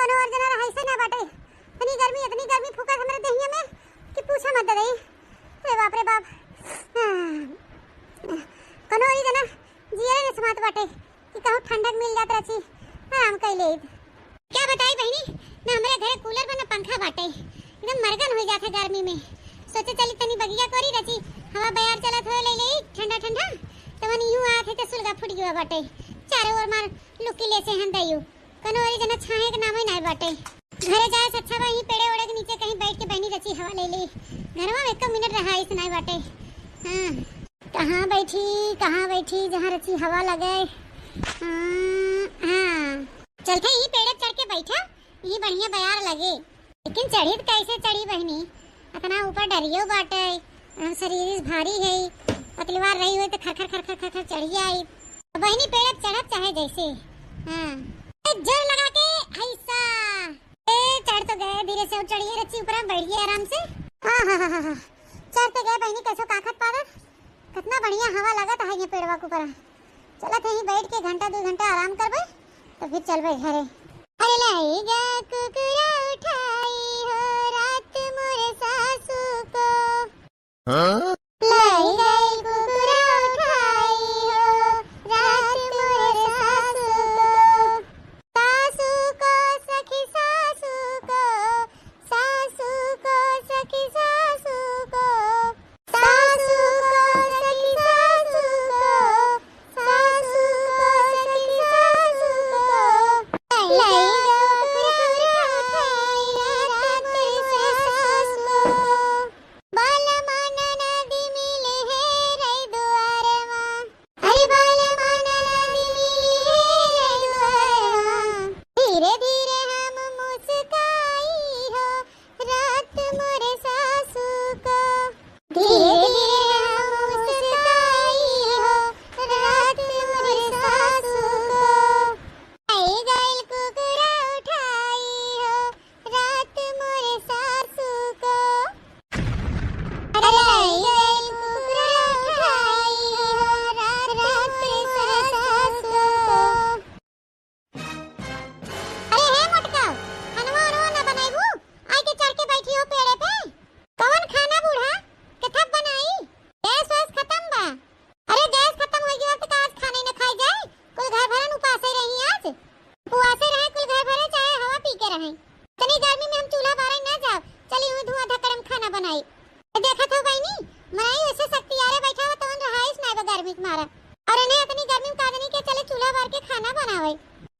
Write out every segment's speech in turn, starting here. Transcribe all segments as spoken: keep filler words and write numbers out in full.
कौनो और जना रहाइसे ना बाटे। इतनी गर्मी, इतनी गर्मी फूकत हमरे देहिया में कि पूछा मत दे। अरे बाप रे बाप। हाँ। कौनो और जना जियरे न समात बाटे कि कहूँ ठंडक मिल जात रहची, आराम कइ लेइत। क्या बताई बहिनी, ना हमरे घरे कूलर बा, ना पंखा बाटे, एकदम मरगन होइ जात है गर्मी में। सोचे चली तनी बगिया कोरी रहची, हवा बयार चलत हो ले ले ठंडा ठंडा, तवन यूं आत है त सुलगा फुट गया बाटे, चारों ओर मार लुकी ले से हन दइयो, कनो ओरी जना छाहे के नामे नाय बाटे। घरे जाए से अच्छा बा, यहीं पेड़े ओड़े के नीचे कहीं बैठ के बहिनी रची हवा ले ली। घरवा में एको मिनट रहाइस नाय बाटे। हाँ, कहाँ बैठी, कहाँ बैठी, जहाँ रची हवा लगे। हाँ, हाँ। चलते यहीं पेड़े चढ़ के बैठा, यहीं बढ़िया बयार लगे। लेकिन चढ़ी त कैसे चढ़ी बहिनी, अतना ऊपर डरियो बाटे, हम शरीर भारी है, पतलीवार रही होई त खर खर खर खर खर खर चढ़ी आई। बहिनी पेड़ चढ़त चाहे जैसे। हाँ। ए, जोर लगा के ऐसा। ए, चढ़ तो गए, धीरे से और चढ़िए रची ऊपर, बैठ गए आराम से। हाँ, हाँ, हाँ, हाँ, हाँ। चढ़ तो गए बहिनी, कैसो काखत पादत। कितना बढ़िया हवा लगत है ये पेड़वा के ऊपर। चलत है, यहीं बैठ के घंटा दो घंटा आराम करबे, तो फिर चलबे घरे। अरे लाएगा कुकुरा उठाई हो रात मोरे सासू को। हाँ? लाई गई कुकुरा उठाई हो, रात मोरे सासू को, सासू को, सखी सासू को, सासू को, सखी सासू को, सासू को, सखी सासू को, सासू को, सखी सासू को। लाई गई कुकुरा उठाई हो, रात मोरे सासू को। बालमा ननद मिली है रे दुआरवा। अरे बालमा ननद मिली है रे दुआरवा। धीरे धीरे हम मुस्काई हो रात मोरे सासू को। धीरे धीरे हम मुस्काई हो रात मोरे सासू को। आई गइल कुकुरा उठाई हो रात मोरे सासू को। अरे आई गइल कुकुरा उठाई हो रात मोरे सासू को। अरे हे मोटका, खानवा उनवा ना बनाइबू? आइ के चढ़ के बैठी हो पेड़े पे। कवन खाना बूढ़ा? केथक बनाई? गैस वैस खतम बा। अरे गैस खतम होइ गया त का आज खाना ही ना खाई जाए? कुल घर भरन उपासे रही आज। उपासे रहे कुल घर भरे, चाहे हवा पी के रहे। इतनी गर्मी में हम चूल्हा बारे ना जाब। चली हुई धुआं धक्कड़ में खाना बनाई। तो देखत हो बहिनी, मनई ऐसे शक्ति आरे बैठा हो, तवन रहाइस ना बा गर्मी के मारा। और इन्हें इतनी गर्मी में का जानी के चले चूल्हा बार के खाना बनावे।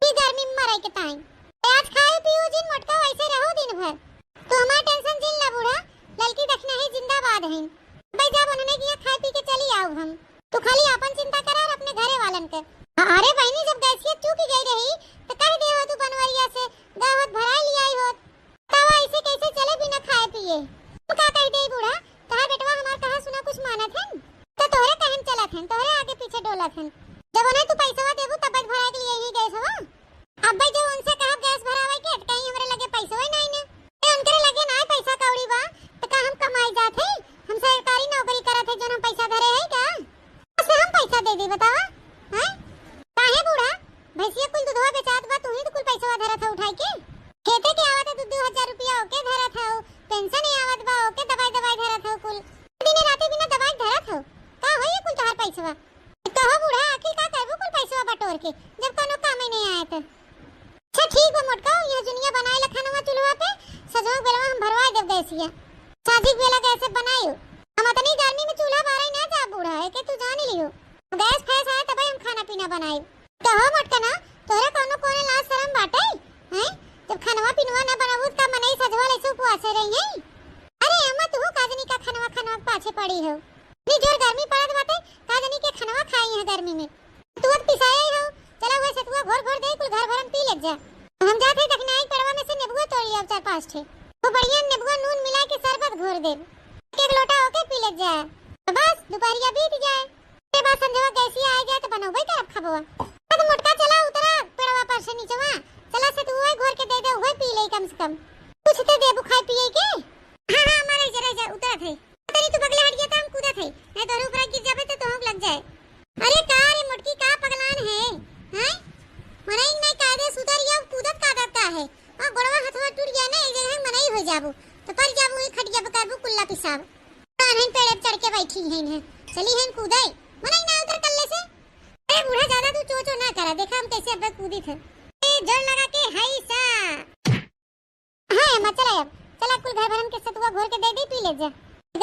ई गर्मी में मरे के ताई। ए, आज खाए पीऊ जिन मोटका, वैसे रहो दिन भर। तू हमार टेंशन जिन ला बूढ़ा, ललकी दखना ही जिंदाबाद है। भाई जब उन्होंने किया खाए पी के चली आओ हम। तू खाली आपन चिंता करा और अपने घरे वालन के। अरे बहिनी, जब गैसिया चूक गई रही तो कह दे हो तू बनवरिया से, गा होत भराई लियाई होत। बतावा ऐसे कैसे चले बिना खाए पिए? तू का कह दे बूढ़ा, तहार बेटवा हमार कहा सुना कुछ मानत हन? तो तोहरे कहन चलत हन, तोहरे आगे पीछे डोलत हन। जब उन्हें तू पैसवा देबू तब भराई के लिए ही गैस हवा। अब भाई जो उनसे कहब गैस भरावे के, त कहीं हमरे लगे पैसो ही नहीं ने। ए, उनकरे लगे ना पैसा कौड़ी बा, त का हम कमाई जात है? हम सरकारी नौकरी करत है, जोन हम पैसा धरे है का? से हम पैसा दे दी, बतावा? हैं? काहे बूढ़ा? भैंसिया कुल दूधवा बेचात बा, तू ही तो कुल पैसवा धरत हो उठाई के। खेते के आवत है दू दू हजार रुपया, ओके धरत हो, पेंशन ही आवत बा, ओके दबाई दबाई धरत हो कुल। दिने राते बिना दबाई धरत हो, का होई कुल तोहार पैसवा? कहो बूढ़ा, आखिर का करबू कुल पैसवा बटोर के, जब कोनो कामे नहीं आए तो? अच्छा ठीक बा मोटका, यह जुनिया बनाए ला खानवा चूल्हा पे, सजवा बेलवा हम भरवाए देब गैसिया। साझी बेला गैस से बनायो। हम अतनी गर्मी में चूल्हा बारे ना जा बूढ़ा, एके तू जान लियो। गैस फैस आए तबे हम खाना पीना बनाए। कहो मोटका ना, तोहरे कोनो कोनो लाज शरम बाटे? हैं? जब खानवा पीनवा ना बनाबू त का मनई सजवा ले से उपवासे रही हैं? अरे अम्मा, तू का जनी का खानवा खानवा के पाछे पड़ी हो? इतनी जोर गर्मी पड़त बाटे, का जनी के खानवा खाई है गर्मी में। तू अब पिसाए हो, चला हुआ सतुआ घोर घोर दे, कुल घर भरन पी ले जा। हम जात है दखनाई पेड़वा में से नेबुआ तोड़ लिया चार पाँच ठे। वो बढ़िया नेबुआ नून मिला के शरबत घोर दे। एक एक लोटा होके पी ले जा। तो बस दोपहरिया बीत जाए। ते बाद संझवा गैसिया आ जाए तो बनौबे करब खबवा। अब मोटका चला उतरा पेड़वा पर से नीचवा। चला सतुआ घोर के दे दे, उहे पी ले कम से कम। कुछ तो देबू खाए पिए के। हाँ, हाँ, अम्मा, रह जा, रह जा, उतरत है। तनी तू बगले हट गया तो हम कूदत है, नहीं तोहरे ऊपर गिर जाबे तो तोहूँ लग जाए। अरे का रे मोटकी, का पगलान है, हैं? मनई नहीं कायदे सुधर या कूदत कादत का है? जाबू, तो पर जाबू ही खटिया पे करबू कुल्ला पिसाब। कान्हन पेड़े पे चढ़ के बैठी हैं, हैं। चली हैं कूदे। मनई ना उतर कल्ले से। अरे बूढ़ा, ज्यादा तू चो चो ना करा, देखा हम कैसे अब्बे कूदी थे। ए, जोर लगा के हाय सा। हाँ, अम्मा, चला अब। चला, कुल घर भरन के सतुआ घोर के दे दी, पी ले जा।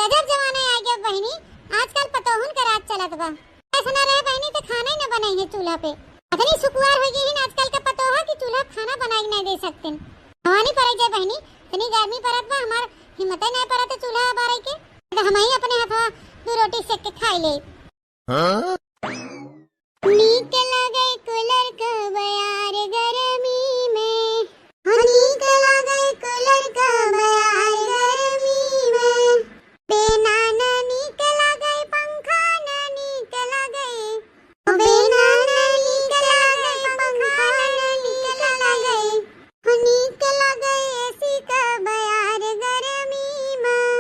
गजब जमाना आ गया बहिनी, आजकल पतोहन का राज चलत बा। ऐसा ना रहे बहिनी, तो खाना ही ना बनाई है चूल्हा पे। इतनी सुकुवार हो गई है ना आजकल का पतोह कि चूल्हा पे खाना बनाई नहीं दे सकते। भवानी पड़े जाए बहिनी, इतनी गर्मी पड़त बा, हमार हिम्मत ही नहीं पड़त है चूल्हा बारे के। तो हम ही अपने हाथवा दो रोटी सेक के खाई ले। हाँ? नीक लागे कूलर क बयार गरमी में। हो नीक लागे कूलर क बयार गरमी में। बेना न नीक लागे पंखा न नीक लागे। हो बेना न नीक लागे पंखा न नीक लागे। हो नीक लागे एसी क बयार गरमी में।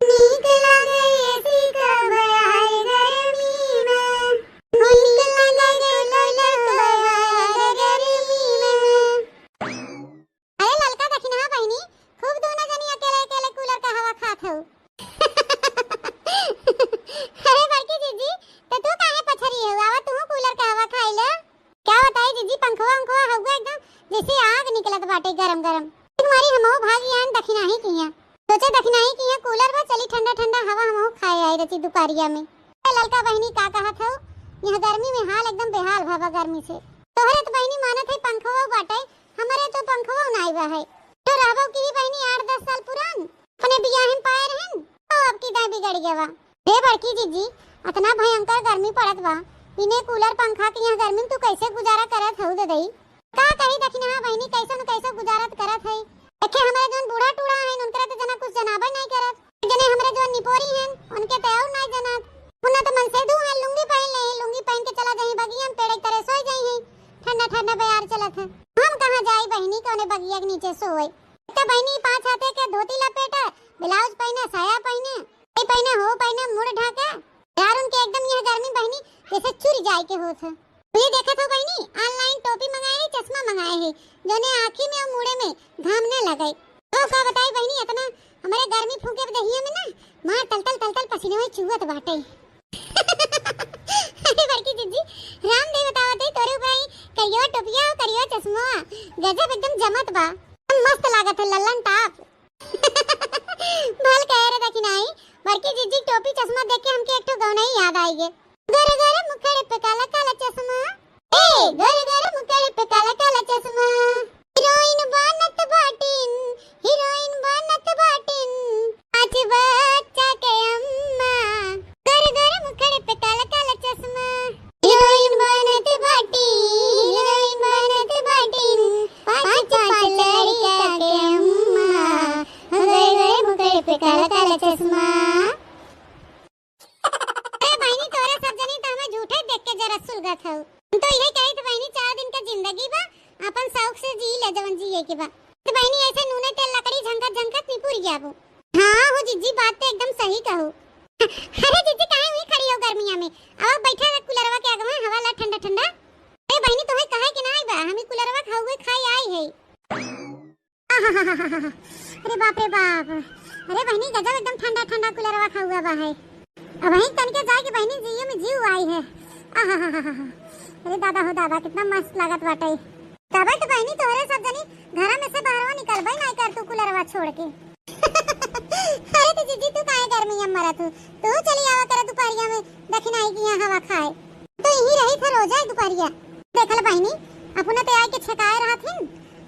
नीक लागे एसी क बयार गरमी में। नीक लागे कूलर क बयार गरमी में। अरे ललका दखिनहा बहिनी, खूब दूनो जनी अकेले अकेले कूलर का हवा खात हऊ। अरे बड़की जीजी, तो तू काहे पछरी हऊ? आवा तू कूलर का हवा खाई ले। क्या बताई जीजी, पंखवा उंखवा हउवे एकदम जैसे आग निकलत बाटे गरम गरम। एक मारी हमहू भागी आन दखिनाही किहाँ। सोचे दखिनाही किहाँ कूलर बा, चली ठंडा ठंडा हवा हमहू खाए आई रहती दुपहरिया में। ए ललका बहिनी का कहत हऊ, यहाँ गर्मी में हाल एकदम बेहाल भवा गर्मी से। तोहरे तो बहिनी मानत है पंखवा बाटे, हमरे तो पंखवा नाई बा है। तो रहबो की बहिनी आठ दस साल पुरान, अपने बियाहिन पाए रहन, तो अब की दाई बिगड़ गवा। हे बड़की जीजी, अतना भयंकर गर्मी पड़त बा, इने कूलर पंखा के यहाँ गर्मी में तू कैसे गुजारा करत हऊ दे दई? का कही दखिनहा बहिनी, कैसन कैसे गुजारत करत है। देखे हमरे जौन बूढ़ा टूढ़ा हैं, उनकरे तो जना कुछ जनाबे नहीं करत। जने हमरे जौन निपोरी हैं, उनके तो और नहीं जनात। उन्हें तो मन से दू हैं, लुंगी पहन ले, लुंगी पहन के चला जाई बगिया में, पेड़ एक तरह सोई जाई है, ठंडा ठंडा बयार चलत है। हम कहाँ जाई बहिनी, कौने बगिया के नीचे सोए? तो बहिनी पाँच हाथे के धोती लपेटा, ब्लाउज पहने, साया पहने, ये पहने, हो पहने, मुड़ ढाके। यार उनके एकदम यह गर्मी बहिनी जैसे चुर जाए के होत है। ये देखत हो बहिनी, online टोपी मंगाए है, चश्मा मंगाए है, जोने आँखी में और मुड़े में घाम न लगे। तो का बताई बहिनी, इतना हमारे गर्मी फूके दहिया में ना, मार तल तल तल तल पसीने में चुअत बाटे। अरे बड़की जीजी, रामदेव बतावत है तोरे ऊपर आई करियो टोपिया और करियो चश्मा, गजब एकदम जमत बा, मस्त लागत है लल्लन टाप। भल कहे रे दखिनाही, बड़की जीजी टोपी चश्मा देख के हमके एक ठो गौना ही याद आई गे। गोरे गोरे मुखड़े पे काला काला चश्मा, ए, गोरे गोरे मुखड़े पे काला काला चश्मा। हीरोइन बनत बाटिन, हीरोइन बनत बाटिन, पाँच बच्चा के अम्मा। गोरे गोरे मुखड़े पे काला काला चश्मा। हीरोइन बनत बाटी, हीरोइन बनत बाटिन, पाँच पाँच लड़का के अम्मा। गए गए मुखड़े पे काला काला चश्मा। अरे बहिनी, तोरे सब जनी तो हमें झूठे देख के जरा सुलगत हऊ। हम तो यही कही थे बहिनी, चार दिन का जिंदगी बा, अपन शौक से जी ले जवन जिए के बा। तो बहिनी ऐसे नूने तेल लकड़ी झंकत झंकत निपुर गया वो। हाँ हो जीजी, बात तो एकदम सही कहू। अरे जीजी, काहे हुई खड़ी हो गर्मिया में? अब बैठा रह कूलरवा के आगे में, हवा ला ठंडा ठंडा। अरे बहिनी, तोहे कहे के ना आई बा, हम ई कूलरवा खाउए खाई आई है। अरे बाप रे बाप, अरे बहिनी गजब एकदम ठंडा ठंडा कूलरवा खाउआ बा है। अब वहीं तनिके जाए के बहिनी जियो में जीव आई है। आहाहाहा। अरे दादा हो दादा, कितना मस्त लागत बाटे। तबे तो बहिनी तोहरे सब जनी घरा में से बाहरवा निकलबे नहीं कर तू कूलरवा छोड़ के। अरे तो जीजी तू काहे गर्मी में मरत हू? तू चली आवा कर दुपहरिया में दखिनाही की यहाँ हवा खाए। तो यही रही था रोजा दुपहरिया। देखल बहिनी, अपना तो आए के छेकाए रहत हिन,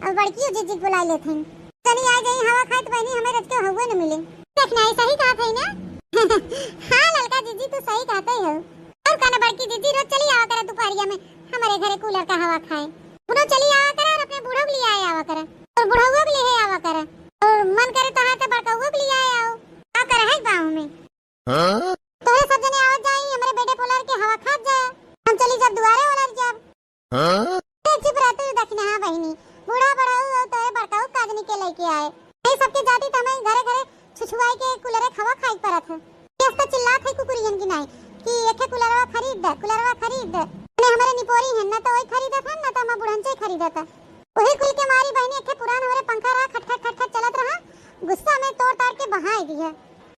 अब बड़कियो जीजी के बुलाए लेत हिन। चली आ जाई हवा खाए तो बहिनी हमें रच के हउए न मिले। दखिनाही सही कहत है ना? हाँ ललका जीजी तू सही कहते हो। और का ना बड़की जीजी रोज चली आवा करा दुपहरिया में हमारे घरे कूलर का हवा खाए। बुढ़ो चली आवा करा और अपने बूढ़ो के लिए आए आवा करा। और बुढ़ौआ के लिए आवा करा। और मन करे तो हाथ बड़कौआ के लिए आए आओ। का करे है गाँव में? हाँ? तोरे सब जने आवत जाई, हमरे बेटे पोलर के हवा खात जाए। हम चली जब दुआरे ओलर जब। हाँ? ए, चुप रह तू दखिनहा बहिनी। बूढ़ा बड़ऊ और तोरे बड़काऊ काजनी के लेके आए। ए सबके जाति त हमें घरे घरे छुछुआई के कूलरे हवा खाई परत है। केस तो चिल्लात है कुकुरियन की नाई कि एके कूलरवा खरीद दे, कूलरवा खरीद दे। ने हमरे निपोरी है, ना तो वही खरीदत है, ना तो हम बुढ़न से खरीदत है। वही कुल के मारी बहिनी एके पुरान हमरे पंखा रहा, खट खट खट खट चलत रहा। गुस्सा में तोड़ ताड़ के बहाई दिया।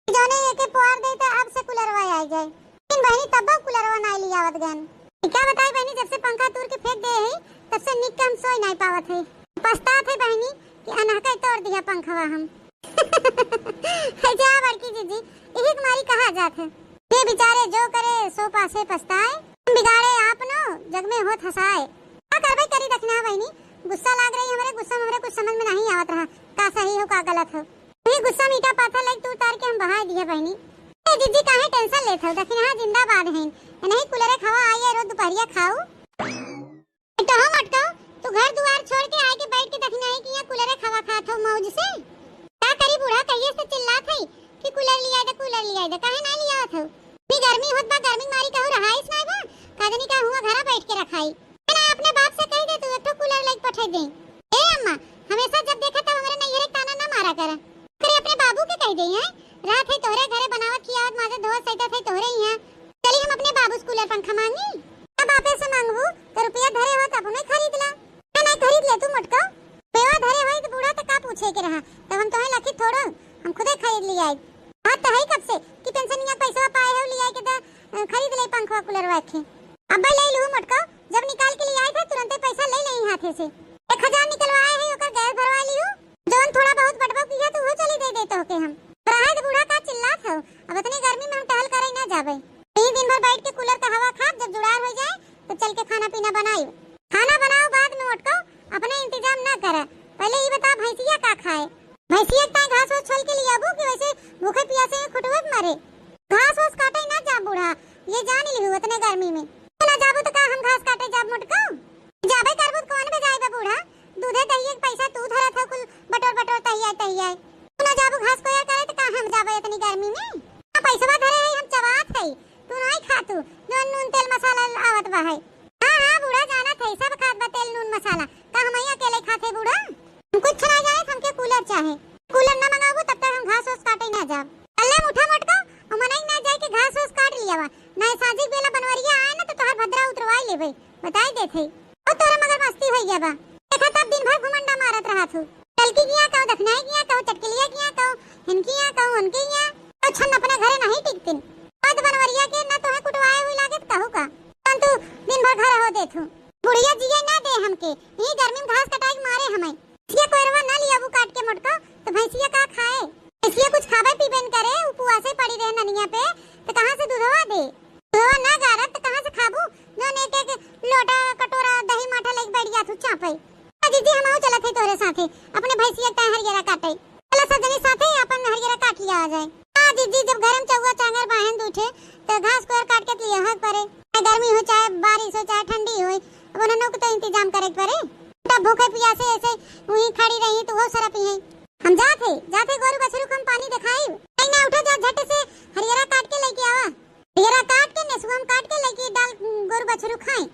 जौने एके पोआर दे त अब से कुलरवा आई जाए। लेकिन बहिनी तब्बो कुलरवा नाई लियावत गन। ई का बताई बहिनी, जब से पंखा तूर के फेंक दे है, तब से निक के हम सोई नाई पावत है। पछतात है बहिनी कि अनहका तोड़ दिया पंखवा हम। है जा बड़की जीजी, यही तुम्हारी कहा जात है। ये बेचारे जो करे सो पासे पछताए, बिगाड़े आपनो जग में होत हंसाए। का करबे करी दखिनहा बहिनी, गुस्सा लाग रही हमरे, गुस्सा में हमरे कुछ समझ में नहीं आवत रहा, का सही हो का गलत हो। वही गुस्सा में ईटा पाथर लाइक तूर तार के हम बहाई दिया बहिनी। ए जीजी काहे tension लेत हो, दखिनहा जिंदाबाद हैं। नहीं कुलरे खावा आई है, रोज दुपहरिया खाऊ। तो हो मटको, तू घर दुआर छोड़ के आके बैठ के दखिनहा है कि यहाँ कुलरे खावा खात हो मौज से। का करी बूढ़ा कहिए से चिल्लात है कि कूलर लिया दे, कूलर लिया दे, काहे ना लियावत हो? भी गर्मी होत बा, गर्मी मारी कहू रहाइस ना बा, का जनी का हुआ घरा बैठ के रखाई। ना अपने बाप से कह दे तू एक ठो कूलर लाइक पठे दे। ए अम्मा, हमेशा जब देखा तब हमरे नैहरे ताना ना मारा कर। करे अपने बाबू के कह दे हैं, रात है तोहरे घरे बनावत खियावत माजे धोवत सैतत है तोहरे ही हैं। चली हम अपने बाबू से कूलर पंखा मांगी। अब आपे से मांगबू तो रुपया धरे हो तो अपने खरीद ला। ना, ना, खरीद ले तू मोटका। बेवा धरे होई तो बूढ़ा तो का पूछे के रहा, तब हम तोहे लखी थोड़ो, हम खुदे खरीद ले आई। बात तो है कब से कि पेंशनिया पैसा पाए हो लिया के द-, अ, खरीद ले पंखवा कूलर रखे। अब्बे ले लू मोटका, जब निकाल के ले आई था तुरंते पैसा ले ले हाथे से। एक हजार निकलवाए है ओकर गैस भरवा लिहू, जौन थोड़ा बहुत बटवा किया तो वो चली दे देते होके हम। रहे तो बूढ़ा का चिल्लात हो, अब इतनी गर्मी में हम टहल करे ना जाबे। यही दिन भर बैठ के कूलर का हवा खाब, जब जुड़ार हो जाए तो चल के खाना पीना बनाई। खाना बनाओ बाद में मोटको, अपने इंतजाम ना करा। पहले ये बता भैंसिया का खाए? भैंसिया के ताई घास वास छोल के लियाबू कि वैसे भूखे पियासे में खुटवे पे मरे? घास वास काटे ना जा बूढ़ा, ये जान लिहू उतने गर्मी में। ना जाबू तो का हम घास काटे जाब मोटको? जाबे करबू तो कौन बजाए बा बूढ़ा? दूधे दहिए के पैसा तू धरत हो कुल बटोर बटोर तहिया तहिया। तू ना जाबू घास कोयर करे तो का हम जाबे इतनी गर्मी में? आ पैसवा धरे है हम चबात है, तू नाई खा तू, जौन नून तेल मसाला आवत बा है। हाँ, हाँ, बूढ़ा जानत है, सब खात बा तेल, नून, मसाला। का हम ही अकेले खात है बूढ़ा? हम कुछ ना जाए, हमके कूलर चाहे। कूलर ना मंगाबू, तब तक हम घास वास काटे ना जाब। कल्ले में उठा मोटका, और मनई ना जाए के घास वास काट लिया बा। ना साझी बेला बनवरिया आए ना, तो तोहार भद्रा उतरवाई लेबे। बताई देत है। ओ तोरा मगर मस्ती होई गया बा। देखा तब दिन भर घुमंडा मारत रहा तू। कलकी किया कहू, दखनाई किया कहू, चटकलिया किया कहू, हिनकी किया कहू, उनकी किया। तो छन अपने घरे नहीं टिकतिन। पद बनवरिया के ना तोहे कुटवाए हुई लागे त कहू का। परंतु दिन भर घर हो देत हूँ। बुढ़िया जिए ना दे हमके। यही गर्मी में घास कटाई के मारे हमें। भैंसिया कोयरवा ना लियाबू काट के मोटका, तो भैंसिया का खाए? भैंसिया कुछ खाबे पीबे न करे, उपवासे पड़ी रहे ननिया पे, तो कहाँ से दूधवा दे? दूधवा ना गारत तो कहाँ से खाबू? जौन एक एक लोटा कटोरा दही माठा लेके बैठ जात हूँ चापे। आ जीजी, हम आऊ चलत है तोरे साथे, अपने भैंसिया के ताई हरियरा काटे। चला सब जने साथे अपन हरियरा काट लिया आ जाए। आ जीजी, जब घर में चौवा चांगर बाहन दूठे, तो घास कोयर काट के लिया हक परे। चाहे गर्मी हो, चाहे बारिश हो, चाहे ठंडी हो, अब उन्होंने को तो इंतजाम करे के परे। तब भूखे पियासे ऐसे वहीं खड़ी रही तो वो सरप ही है। हम जात है, जात है गोरू बछरू को हम पानी दिखाई। नहीं ना उठो, जा झट से हरियरा काट के लेके आवा। हरियरा काट के, नेसुआ में काट के लेके डाल गोरू बछरू खाए।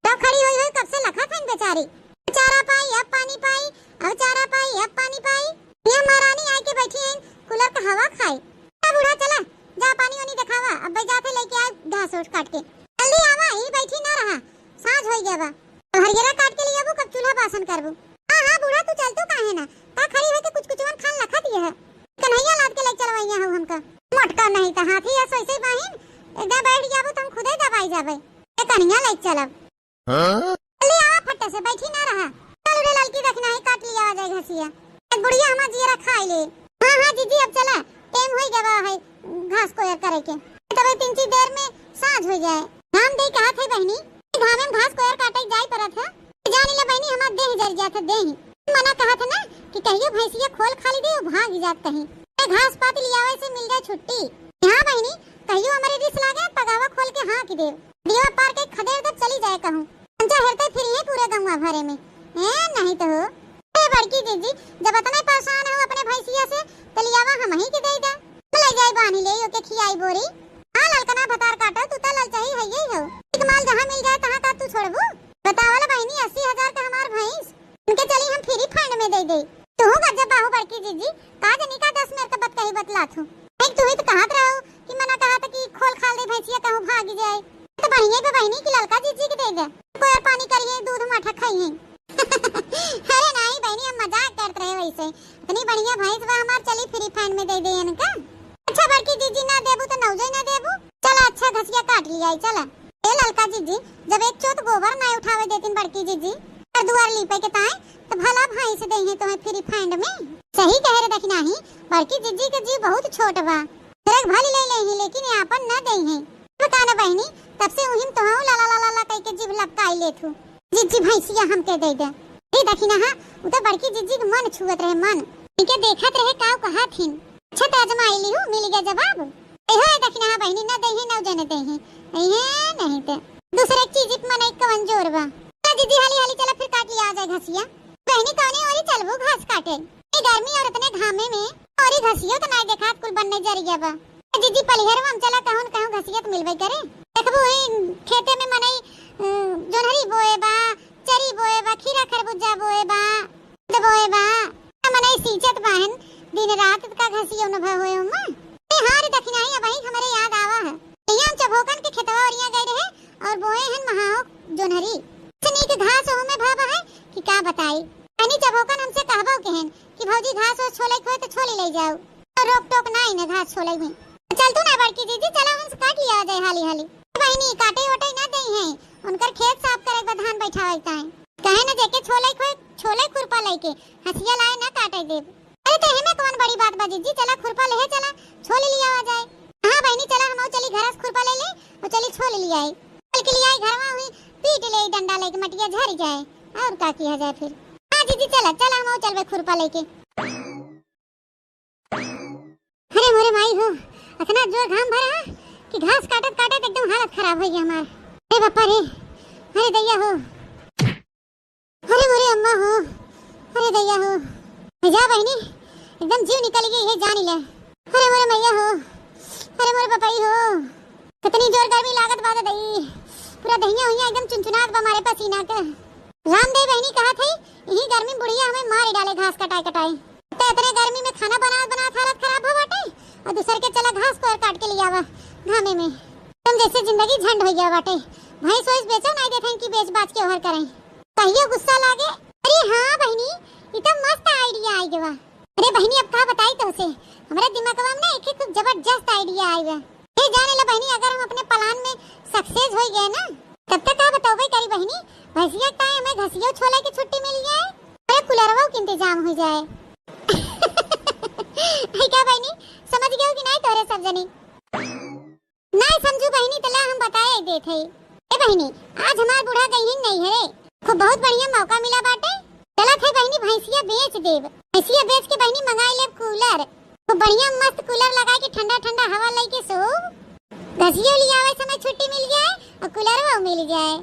तब खड़ी हुई हुई कब से लखा था बेचारी। चारा पाई, अब पानी पाई, अब चारा पाई, अब पानी पाई। ये महारानी आए के बैठी है, कूलर का हवा खाए। ए बूढ़ा चला, जा पानी वानी दिखावा, अब भाई जाते लेके आ घास ओस काट के। जल्दी आवा, यही बैठी ना रहा, साँझ होई गया बा। अब हरियरा काट के लियाबू, कब चूल्हा बासन करबू? हाँ, हाँ, बूढ़ा तू चल, तू काहे ना? का खड़ी होके कुछ कुछ वन खान लखा दिए है। कन्हैया लाद के ले चलवैया हूँ हमका। मोटका नहीं तो हाथी है सोई सोई बाहिन, एक जगह बैठ जाबू तो हम खुदे दबाई जाबे। ए कन्हैया ले चलब। हाँ? जल्दी आवा फट्टे से, बैठी ना रहा। चल रे ललकी, देखना है काट लिया आ जाए घसिया। एक बुढ़िया हमार जियरा खाई ले। हाँ, हाँ जीजी, अब चला, टाइम होई गवा है घास कोयर करे के। तबे तीन ची देर में साँझ होई जाए। घाम दे कहा थे बहनी, घामे में घास कोयर काटे जाई परत है। जानी ले बहनी, हमार देह जर जात है, देह। मना कहा थे ना कि कहियो भैंसिया खोल खाली दे, वो भाग जात कहीं। ए, घास पात लियावे से मिल जाए छुट्टी। हाँ बहनी, कहियो हमरे रिस लागे, पगावा खोल के हाँक दे। दीवा पार के खदेड़ दे चली जाए कहूँ। पंचा हेरते फिरी है पूरे गौवा भरे में। ए, नहीं तो हो। ए, बड़की जीजी, जब इतने परेशान हो अपने भैंसिया से, तो लियावा हम ही के दे दे। ले जाई बानी ले, ओके खियाई बोरी। हाँ, ललकना भतार काटो, तू तो ललचही है यही हो। एक माल जहाँ मिल जाए, तहाँ का तू छोड़बू? बतावल बहनी, अस्सी हजार का हमार भैंस, उनके चली हम फ्री फंड में दे दे। तू गजब बाहू बड़की जीजी, का जनी का दस मेर का बतकही बतलात हूँ। एक तू ही तो कहत रहो कि मना कहा था कि खोल खाल दे भैंसिया कहूँ भाग जाए। तो बढ़िया बे बहनी की ललका जीजी के दे दे। कोयर पानी करिए, दूध माठा खाइए। अरे नहीं बहनी, हम मजाक करत रहे वैसे। इतनी बढ़िया भैंस बा हमार, चली free fund में दे दे इनका। अच्छा बड़की जीजी, ना देबू तो नौजै ना देबू। चला अच्छा घसिया काट लियाई, चला। ए ललका जीजी, जब एक चोत गोबर ना उठावे देतिन बड़की जीजी, घर दुआर लीपे के ताई, तो भला भैंस देइहैं तोहे free fund में। सही कहे रे दखिनाही, बड़की जीजी के जीव बहुत छोट बा। तेरे भली ले लेही, लेकिन ये आपन ना देइहैं। बता ना बहिनी, तब से उहिम तोहू ला ला ला ला ला कह के जीभ लपकाई लेत हूँ। जीजी भैंसिया हमके दे दे। ए दखिनाहा, उ तो बड़की जीजी के मन छुअत रहे, मन। इनके देखत रहे काऊ कहत हिन। अच्छा त आजमाई लिहू, मिल गया जवाब। ए हो, ए दखिनाहा बहिनी, ना देही, ना जने देही। इहे नहीं ते। दूसरे चीज पे मनई कवन जोर बा। चला जीजी, हाली हाली चला, फिर काट लिया आ जाए घसिया। बहिनी, कौने ओरी चलबू घास काटे? ए गर्मी और इतने घामे में ओरी घसियो तो नाई देखात, कुल बन्ने जरिया बा। ए जीजी, पलिहरवा में चला, कहूँ न कहूँ घसिया तो मिलबे करे। देखबू, ई खेते में मनई, अ, जोन्हरी बोए बा, चरी बोए बा, खीरा खरबूजा बोए बा, दूध बोए बा। आ मनई सींचत बाहन, दिन रात का घसियो न भ होए ओमा। ए हाँ रे दखिनाही, अबही हमरे याद आवा है। यही हम चभोकन के खेतवा ओरिया गए रहे और बोए हन महाओ जोन्हरी। इतनी के घास ओहू में भा बा है कि का बताई। अनी चभोकन हमसे कहबो केहन कि भौजी घास ओस छोले खोए तो छोली ले जाओ। तो रोक टोक ना इन्हें घास छोले में। तो चल तू ना बड़की जीजी, चला हमसे काट लिया जाए हाली हाली। बहिनी, काटे ओटे ना देइहैं, उनकर खेत साफ करे के बा, धान बैठावे के ताई। कहे न जेके छोले खोए, छोले खुरपा लेके, हसिया लाए ना काटे देब। अरे तो एमे कौन बड़ी बात बा जीजी, चला खुरपा लेहे चला, छोले लियावा जाए। हाँ बहिनी, चला हमहू चली घरा से खुरपा ले ले और चली छोले लियाई। चल के लियाई घरवा हुई, पीट ले डंडा लेके मटिया झरी जाए, और का किया जाए फिर। हाँ जीजी चला, चला हमहू चलबे खुरपा लेके। अरे मोरे माई हो, इतना जोर घाम भरा कि घास काटत काटत एकदम हालत खराब होइ गया हमार। अरे बापा रे, अरे दैया हो, अरे मोरे अम्मा हो, अरे दैया हो। जा बहिनी, एकदम जीव निकल गई है जान ले। अरे मोरे मैया हो, अरे मोरे पपाई हो, कितनी जोर गर्मी लागत बा दई, पूरा दहिया हुइया एकदम चुनचुनात बा मारे पसीना के। रामदेव बहिनी कहत है, यही गर्मी बुढ़िया हमें मार डाले घास कटाए कटाए। तो इतने गर्मी में खाना बनावत बनावत हालत खराब हो बाटे, और दूसर के चला घास कोयर काट के लियावा घामे में। तुम जैसे जिंदगी झंड हो गया बाटे। भैंस वैस बेचो नहीं देखें कि बेच बाच के ओहर करें। कहियो गुस्सा लागे। अरे हाँ बहिनी, ई तो मस्त idea आई गवा। अरे बहिनी, अब का बताई तोसे, हमरे दिमागवा में ना एक, एक खूब जबरदस्त idea आई बा। ए जाने ला बहिनी, अगर हम अपने plan में success होइ गए ना, तब तक का बतौबे करी बहिनी, भैंसिया के ताई हमें घसियो छोले के छुट्टी मिल जाए, अरे कुलरवो के इंतजाम हो जाए। है क्या बहिनी, समझ गयो कि नहीं तोरे सब जनी? नहीं समझू बहिनी, तला हम बताए देत है। ए बहिनी, आज हमार बूढ़ा गई नहीं है रे, खूब बहुत बढ़िया मौका मिला बाटे। चलत है बहिनी, भैंसिया बेच देब। भैंसिया बेच के बहिनी मंगाई लेब कूलर। खूब बढ़िया मस्त कूलर लगाए के ठंडा ठंडा हवा लेके सोब। घसियो लियावे समय छुट्टी मिल जाए और कूलरवो मिल जाए।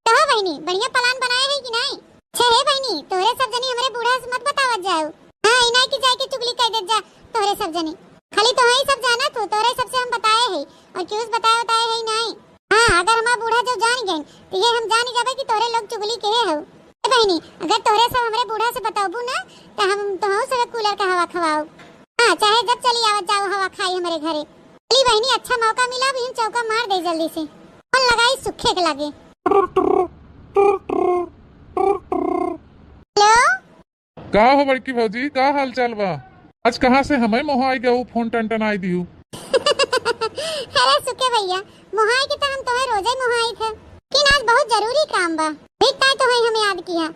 कहो बहिनी, बढ़िया plan बनाए है कि नहीं? छे हे बहिनी, तोहरे सब जनी हमरे बूढ़ा से मत बतावत जाओ। हाँ, इनाई की जाए के चुगली कह देत जा तोहरे सब जनी। खाली तोहरे सब जानत हो, तोहरे सबसे हम बताए है और केहू से बताए बताए है नहीं। हाँ, अगर हमार बूढ़ा जो जान गए तो ये हम जान जाबे कि तोहरे लोग चुगली के हो। ए बहिनी, अगर तोहरे सब हमरे बूढ़ा से बतौबू ना तो हम तोहू सब कूलर का हवा खवाओ। हाँ, चाहे जब चली आवत जाओ हवा खाई हमरे घरे। चली बहिनी, अच्छा मौका मिला, अभी हम चौका मार दे जल्दी से। फोन लगाई सुखे के लागे। हेलो। का हो बड़की भौजी, का हाल चाल बा? आज कहाँ से हमें मोहाई गऊ फोन टनटनाई दिहू? अरे सुखे भैया, मोहाई के तो हम तुम्हें रोजे मोहाई थे, लेकिन आज बहुत जरूरी काम बा, ठीक ताई तुम्हें हमें याद किया।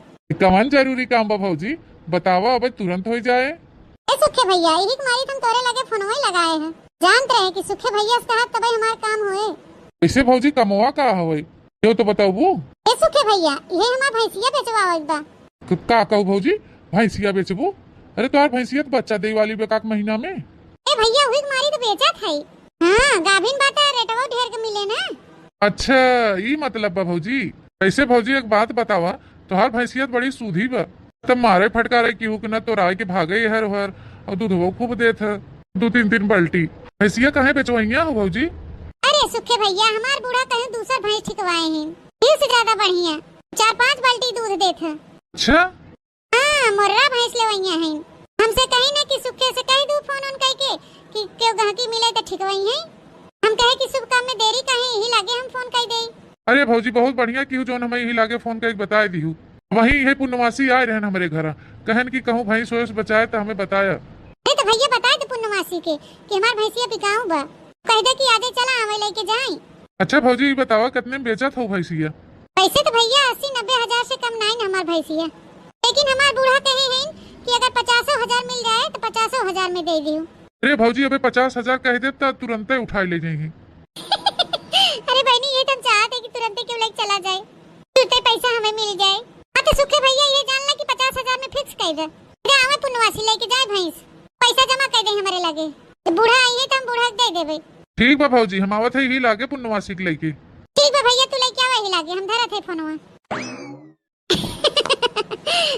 कवन जरूरी काम बा भौजी, बतावा, अब तुरंत हो जाए। ए सुखे भैया, यही के मारी हम तोरे लगे फोनवा ही लगाए हैं। जानत रहे कि सुखे भैया से कहत तबे हमार काम होए। कैसे भौजी, कमवा का हवे, यो तो बताबू। ए सुखे भैया, ये हमार भैंसिया बेचवावे के बा। क-, का कहू भौजी, भैंसिया बेचबू? अरे तोहार भैंसिया तो बच्चा दे वाली बा एक महीना में। ए भैया, वही के मारी तो बेचत है। हाँ, गाभिन बा त रेटवा ढेर के मिले ना। अच्छा, ई मतलब बा भौजी। कैसे भौजी, एक बात बतावा, तोहार भैंसिया तो बड़ी सूधी बा, तब मारे फटकारे केहू के ना तोराए के भागे हर हर, और दूधवो खूब देत है, दो तीन तीन बाल्टी। भैंसिया काहे बेचवइया हो भौजी? अरे सुखे भैया, हमार बूढ़ा कहीं दूसर भैंस ठिकवाए हैं, घी से ज्यादा बढ़िया, चार पाँच बाल्टी दूध देत है। अच्छा। हाँ, मोर्रा भैंस लेवइया हैं। हमसे कही ना कि सुखे से कह दू फोन उन कह के कि केहू गहकी मिले तो ठिकवई हैं। हम कहे कि शुभ काम में देरी काहे, यही लागे हम फोन कह देई। अरे भौजी, बहुत बढ़िया किहू जौन हमें यही लागे फोन कह के बताए दिहू। वही इहे पुन्नवासी आए रहन हमरे घरा, कहन कि कहूँ भैंस वैंस बचाए त हमें बताया। अरे तो भैया बताए दे पुन्नवासी के कि हमार भैंसिया बिकाऊ बा, कह दे कि आजे चला आवे लेके जाई। अच्छा भौजी, ई बतावा कितने में बेचत हो भैंसिया? वैसे तो भैया अस्सी नब्बे हजार से कम नाई न हमार भैंसिया, लेकिन हमार बूढ़ा कहे हैं कि अगर पचासो हजार मिल जाए तो पचासो हजार में दे दियो। अरे भौजी, अबे पचास हजार कह देब त तुरंते उठाए ले जाइही। अरे बहनी, ये तो हम चाहत है कि तुरंते क्यों लेके चला जाए, तुरंते पैसा हमें मिल जाए। हाँ तो सुखे भैया, ये जान ला कि पचास हजार में fix कह दे। अरे आवे पुन्नवासी लेके जाए भैंस, पैसा जमा कर दे हमारे लगे, तो बूढ़ा आइए तो हम बूढ़ा के दे देबे। ठीक बा भौजी, हम आवत है ही लागे पुन्नवासी के लेके। ठीक बा भैया, तू लेके आवा ही लागे, हम धरत है फोनवा।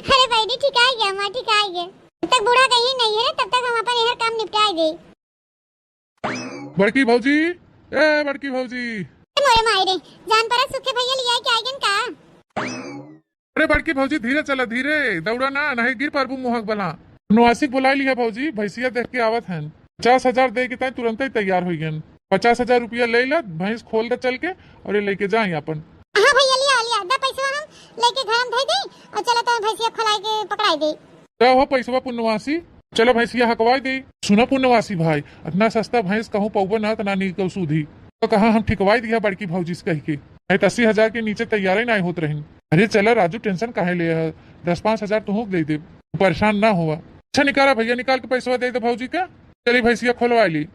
अरे बहनी, ठीक आ गया, माँ ठीक आ गया। जब तक बूढ़ा कहीं नहीं है, तब तक हम अपन यहर काम निपटाए दे। बड़की भौजी, ए बड़की भौजी। ए मोरे माई रे, जान परत सुखे भैया लिया के आइगन का? अरे बड़की भौजी, धीरे चला, धीरे दौड़ा ना, नहीं गिर परबू मुहक बला। पुन्नवासी के बुलाई लिया भौजी, भैंसिया देख के आवत हन। पचास हजार दे के ताई तुरंते ही तैयार हो गन। पचास हजार रुपया ले ला, भैंस खोल दे चल के और ये लेके जाई अपन। हाँ भैया, लिया लिया, दे पैसा हम लेके घर में धई दे और चला तो भैंसिया खोलाई के पकड़ाई दे। का हो पैसवा पुन्नवासी, चलो भैंसिया हकवाई दे। सुना पुन्नवासी भाई, इतना सस्ता भैंस कहूँ पौबे ना, इतना नीक और सूधी। तो कहा हम ठिकवाई दिया बड़की भौजी से कह के, नहीं तो अस्सी हजार के नीचे तैयार ही नहीं होत रहिन। अरे चला राजू, tension काहे ले है, दस पाँच हजार तुहूँ के दे दे, परेशान ना हुआ। अच्छा निकाला भैया, निकाल के पैसवा दे दे भौजी का। चली भैंसिया खोलवा ली।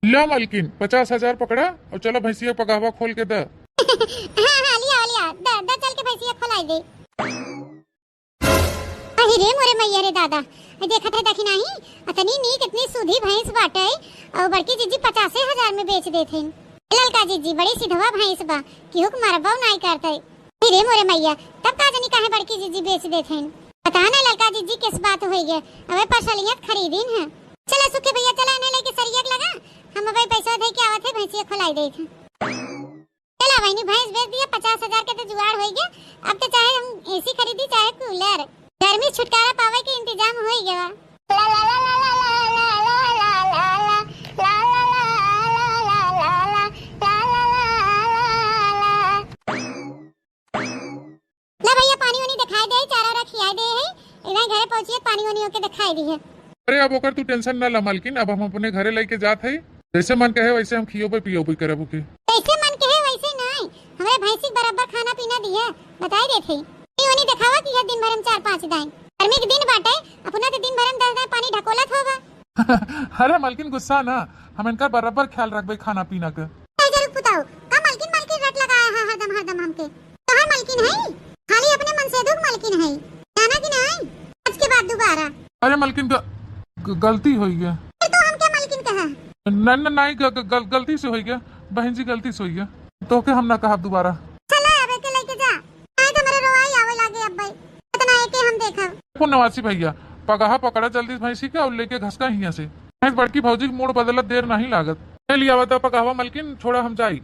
लो मलकिन, पचास हजार पकड़ा और चलो भैंसिया पगहवा खोल के दे। हाँ हाँ, लिया लिया, दे दे, चल के भैंसिया खोलाई दे। अहि रे मोरे मैया रे दादा, देखत है देखी नाही, अतनी नीक, इतनी सूधी भैंस बाटे, और बड़की जिज्जी पचासे हजार में बेच देत हईन। ललका जिज्जी बड़ी सिधवा भैंस बा, केहू के मरबो नाई करते। अहि रे मोरे मैया, तब का जनी काहे बड़की जिज्जी बेच देत हईन। पता ना ललका जिज्जी किस बात होई गए, अबे परसलियत खरीदीन है। चला सुखे भैया, चला इन्हें लेके सरिया के लगा, हम अबे पैसा दे के आवत है, भैंसिया खोलाई देत है। चला बहिनी, भैंस बेच दिया, पचास हजार के तो जुगाड़ होई गया। अब तो चाहे हम AC खरीदी, चाहे cooler, गर्मी से छुटकारा पावे के इंतजाम होई गया। ला भैया, पानी वानी दिखाई दे, चारा वारा खियाई दे है, इधर घरे पहुँचिए, पानी वानी ओके दिखाई दी है। अरे अब ओकर तू tension ना ला मालकिन, अब हम अपने घरे लेके जात है, जैसे मन कहे वैसे हम खियोबे पियोबे करब ओके। जैसे मन कहे वैसे नाई, हमरे भैंसी के बराबर खाना पीना दिया, बताई देत है। पानी वानी दिखावा कि यह दिन भर हम चार पाँच दाई, गर्मी के दिन बाटे, अपना तो दिन भर हम दस दाई पानी ढकोलत होबा। अरे मालकिन गुस्सा ना, हम इनका बराबर ख्याल रखबे खाना पीना के। ए जरूर पुताऊ, का मलकिन मलकिन रट लगाया है हरदम हरदम हमके? तोहर मलकिन है? खाली अपने मनसेधु के मलकिन है, जाना कि नहीं? आज के बाद दोबारा। अरे मलकिन ग-, ग-, गलती होई गया। फिर तू हमके मलकिन कहा? न, न, नहीं, ग-, ग-, गल-, गलती से होई गया, बहन जी, गलती से होई गया। तोहके हम ना कहब दोबारा। चला, अब एके लेके जा, नहीं तो हमरे रोवाई आवे लागे अब्बे। इतना एके हम देखब। पुनवासी भैया, पगहा पकड़ा जल्दी भैंसी के और लेके घसका हियां से। भैंस बड़की भौजी के मूड बदलत देर नहीं लागत। ले लिया बता पगहवा मलकिन, छोड़ा हम जाई।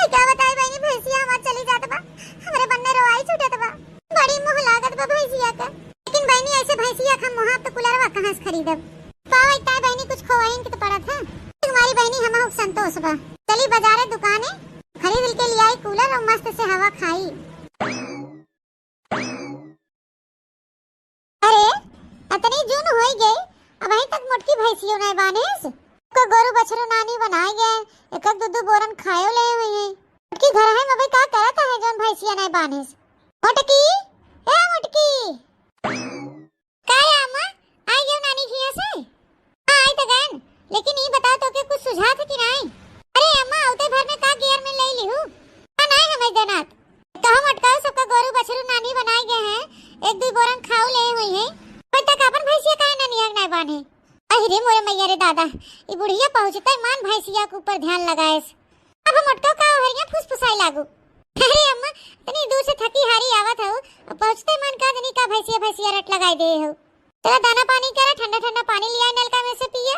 का बताई बहिनी, भैंसिया हमार चली जात बा, हमरे बन्ने रोवाई छूटत बा, बड़ी मोह लागत बा भैंसिया का। लेकिन बहिनी, ऐसे भैंसिया का हम मुहाब तो कुलरवा कहाँ से खरीदब? पावे ताई बहिनी कुछ खोवाइन के तो पड़त है। तुम्हारी बहिनी हम संतोष बा। चली बाजारे दुकाने खरीद के लियाई cooler और मस्त से हवा खाई। अरे, अतनी जून होई गई, अबहीं तक मोटकी भैंसियो नाय बान्हेस। को गोरू बछरू नानी बनाए गए, एक एक दू दू बोरन खायो ले हुई है। मोटकी घर है में अबे का करत है जौन भैंसिया नाय बान्हेस? मोटकी, ए मोटकी। का है अम्मा, आई गयो नानी घिया से? हाँ, आई तो गयन, लेकिन ई बताओ तोके कुछ सुझात है कि नाई? अरे अम्मा, औते भर में का गियर में ले लिहू? का नाई हमरे जनात? कहो मोटकाऊ, सबका गोरू बछरू नानी बनाए गए हैं, एक दुई बोरन खाऊ ले हुई है, पर तक अपन भैंसिया काहे ना निहक नाई बान्हे? अहि रे मोरे मैया रे दादा, ई बुढ़िया पहुँचते मान भैंसिया के ऊपर ध्यान लगाएस। अब हम मोटकाऊ का ओहरिया फुसफुसाए लागू। अरे अम्मा, इतनी दूर से थकी हारी आवत हऊ, अब पहुँचते मान का जनी का भैंसिया भैंसिया रट लगाए दे हऊ। चला दाना पानी करा, ठंडा ठंडा पानी लिया नलका में से पिया,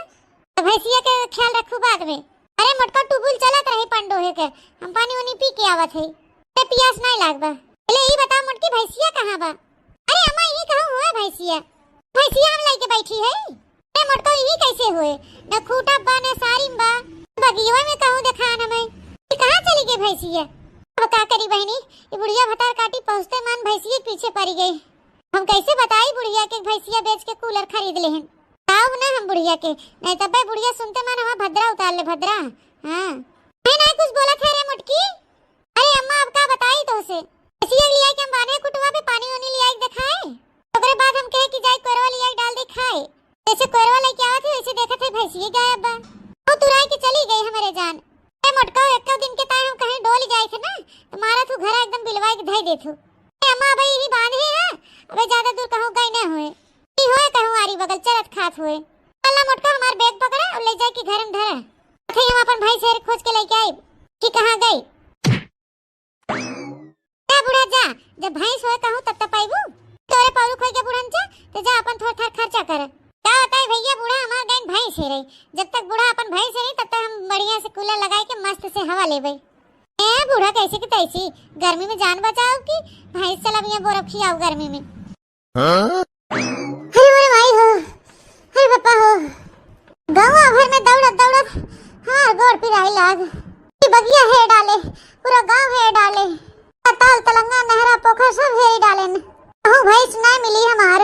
तो भैंसिया के ख्याल रखू बाद में। अरे मोटका टुबुल चलत रही पंडोहे के, हम पानी उनी पी के आवत है, ते पियास नहीं लाग बा। पहले ई बताओ मोटकी भैंसिया कहाँ बा? अरे अम्मा, ई कहूँ हुआ भैंसिया? भैंसिया हम लेके बैठी है। अरे मोटका, ई कैसे हुए? न खूटा बा, न सारिम बा, बगियवा में कहूँ देखान हमें। ई कहाँ चली गई भैंसिया? अब का करी बहिनी, ई बुढ़िया भतार काटी पहुँचते मान भैंसिया के पीछे पड़ी गई। हम कैसे बताई बुढ़िया के भैंसिया बेच के कूलर खरीद लेहन। बताउब ना हम बुढ़िया के, नहीं तब बुढ़िया सुनते मान हमार भद्रा उतार ले, भद्रा। हाँ। नहीं, नहीं, कुछ बोलत है रे मोटकी। अरे अम्मा, अब का बताई तोहसे? भैंसिया के लियाई के हम बान्हे कुटवा पे पानी उनी लियाई के देखाए। ओकरे बाद हम कहे कि जाई कोरवा लियाई के डाल दे खाए। जैसे कोरवा लेके आवत है, वैसे देखत है भैंसिया गायब बा। वो तुराई के चली गई हमरे जान। ए मोटका, एक्को दिन के ताई हम कहीं डोल जाए थे ना, तो मारा तू घर एकदम बिलवाई के धई देथू। ए अम्मा, अबे यही बांध ही है, अबे ज्यादा दूर कहूँ गई ना हुए। ई होए कहूँ आरी बगल चलत खात हुए। चला मोटका, हमार बैग पकड़ा और ले जाए के घर में धरा। अथे हम अपन भैंस हेर खोज के लेके आई कि कहाँ गई। जा बूढ़ा जा, जब भैंस होए कहूँ तब तो पाइबू। तोरे पौरुख होई के बूढ़न जा, तो जा अपन थोड़ा थार खर्चा कर। का बताई भैया, बूढ़ा हमार गइन भैंस हेरे। जब तक बूढ़ा अपन भैंस हेरे, तब तक हम बढ़िया से कूलर लगाई के मस्त से हवा लेबे। ए बूढ़ा, कैसे की तैसी गर्मी में जान बचाओ कि भैंस चलाब या बोरब खियाओ गर्मी में। हाँ? अरे मोरे माई हो, अरे पापा हो, गौवा भर में दौड़त दौड़त हमार गोड़ पिराई लाग। ई बगिया हेर डाले, पूरा गांव हेर डाले, ताल तलंगा नहरा पोखर सब हेर डाले न। कहूँ भैंस ना मिली हमार।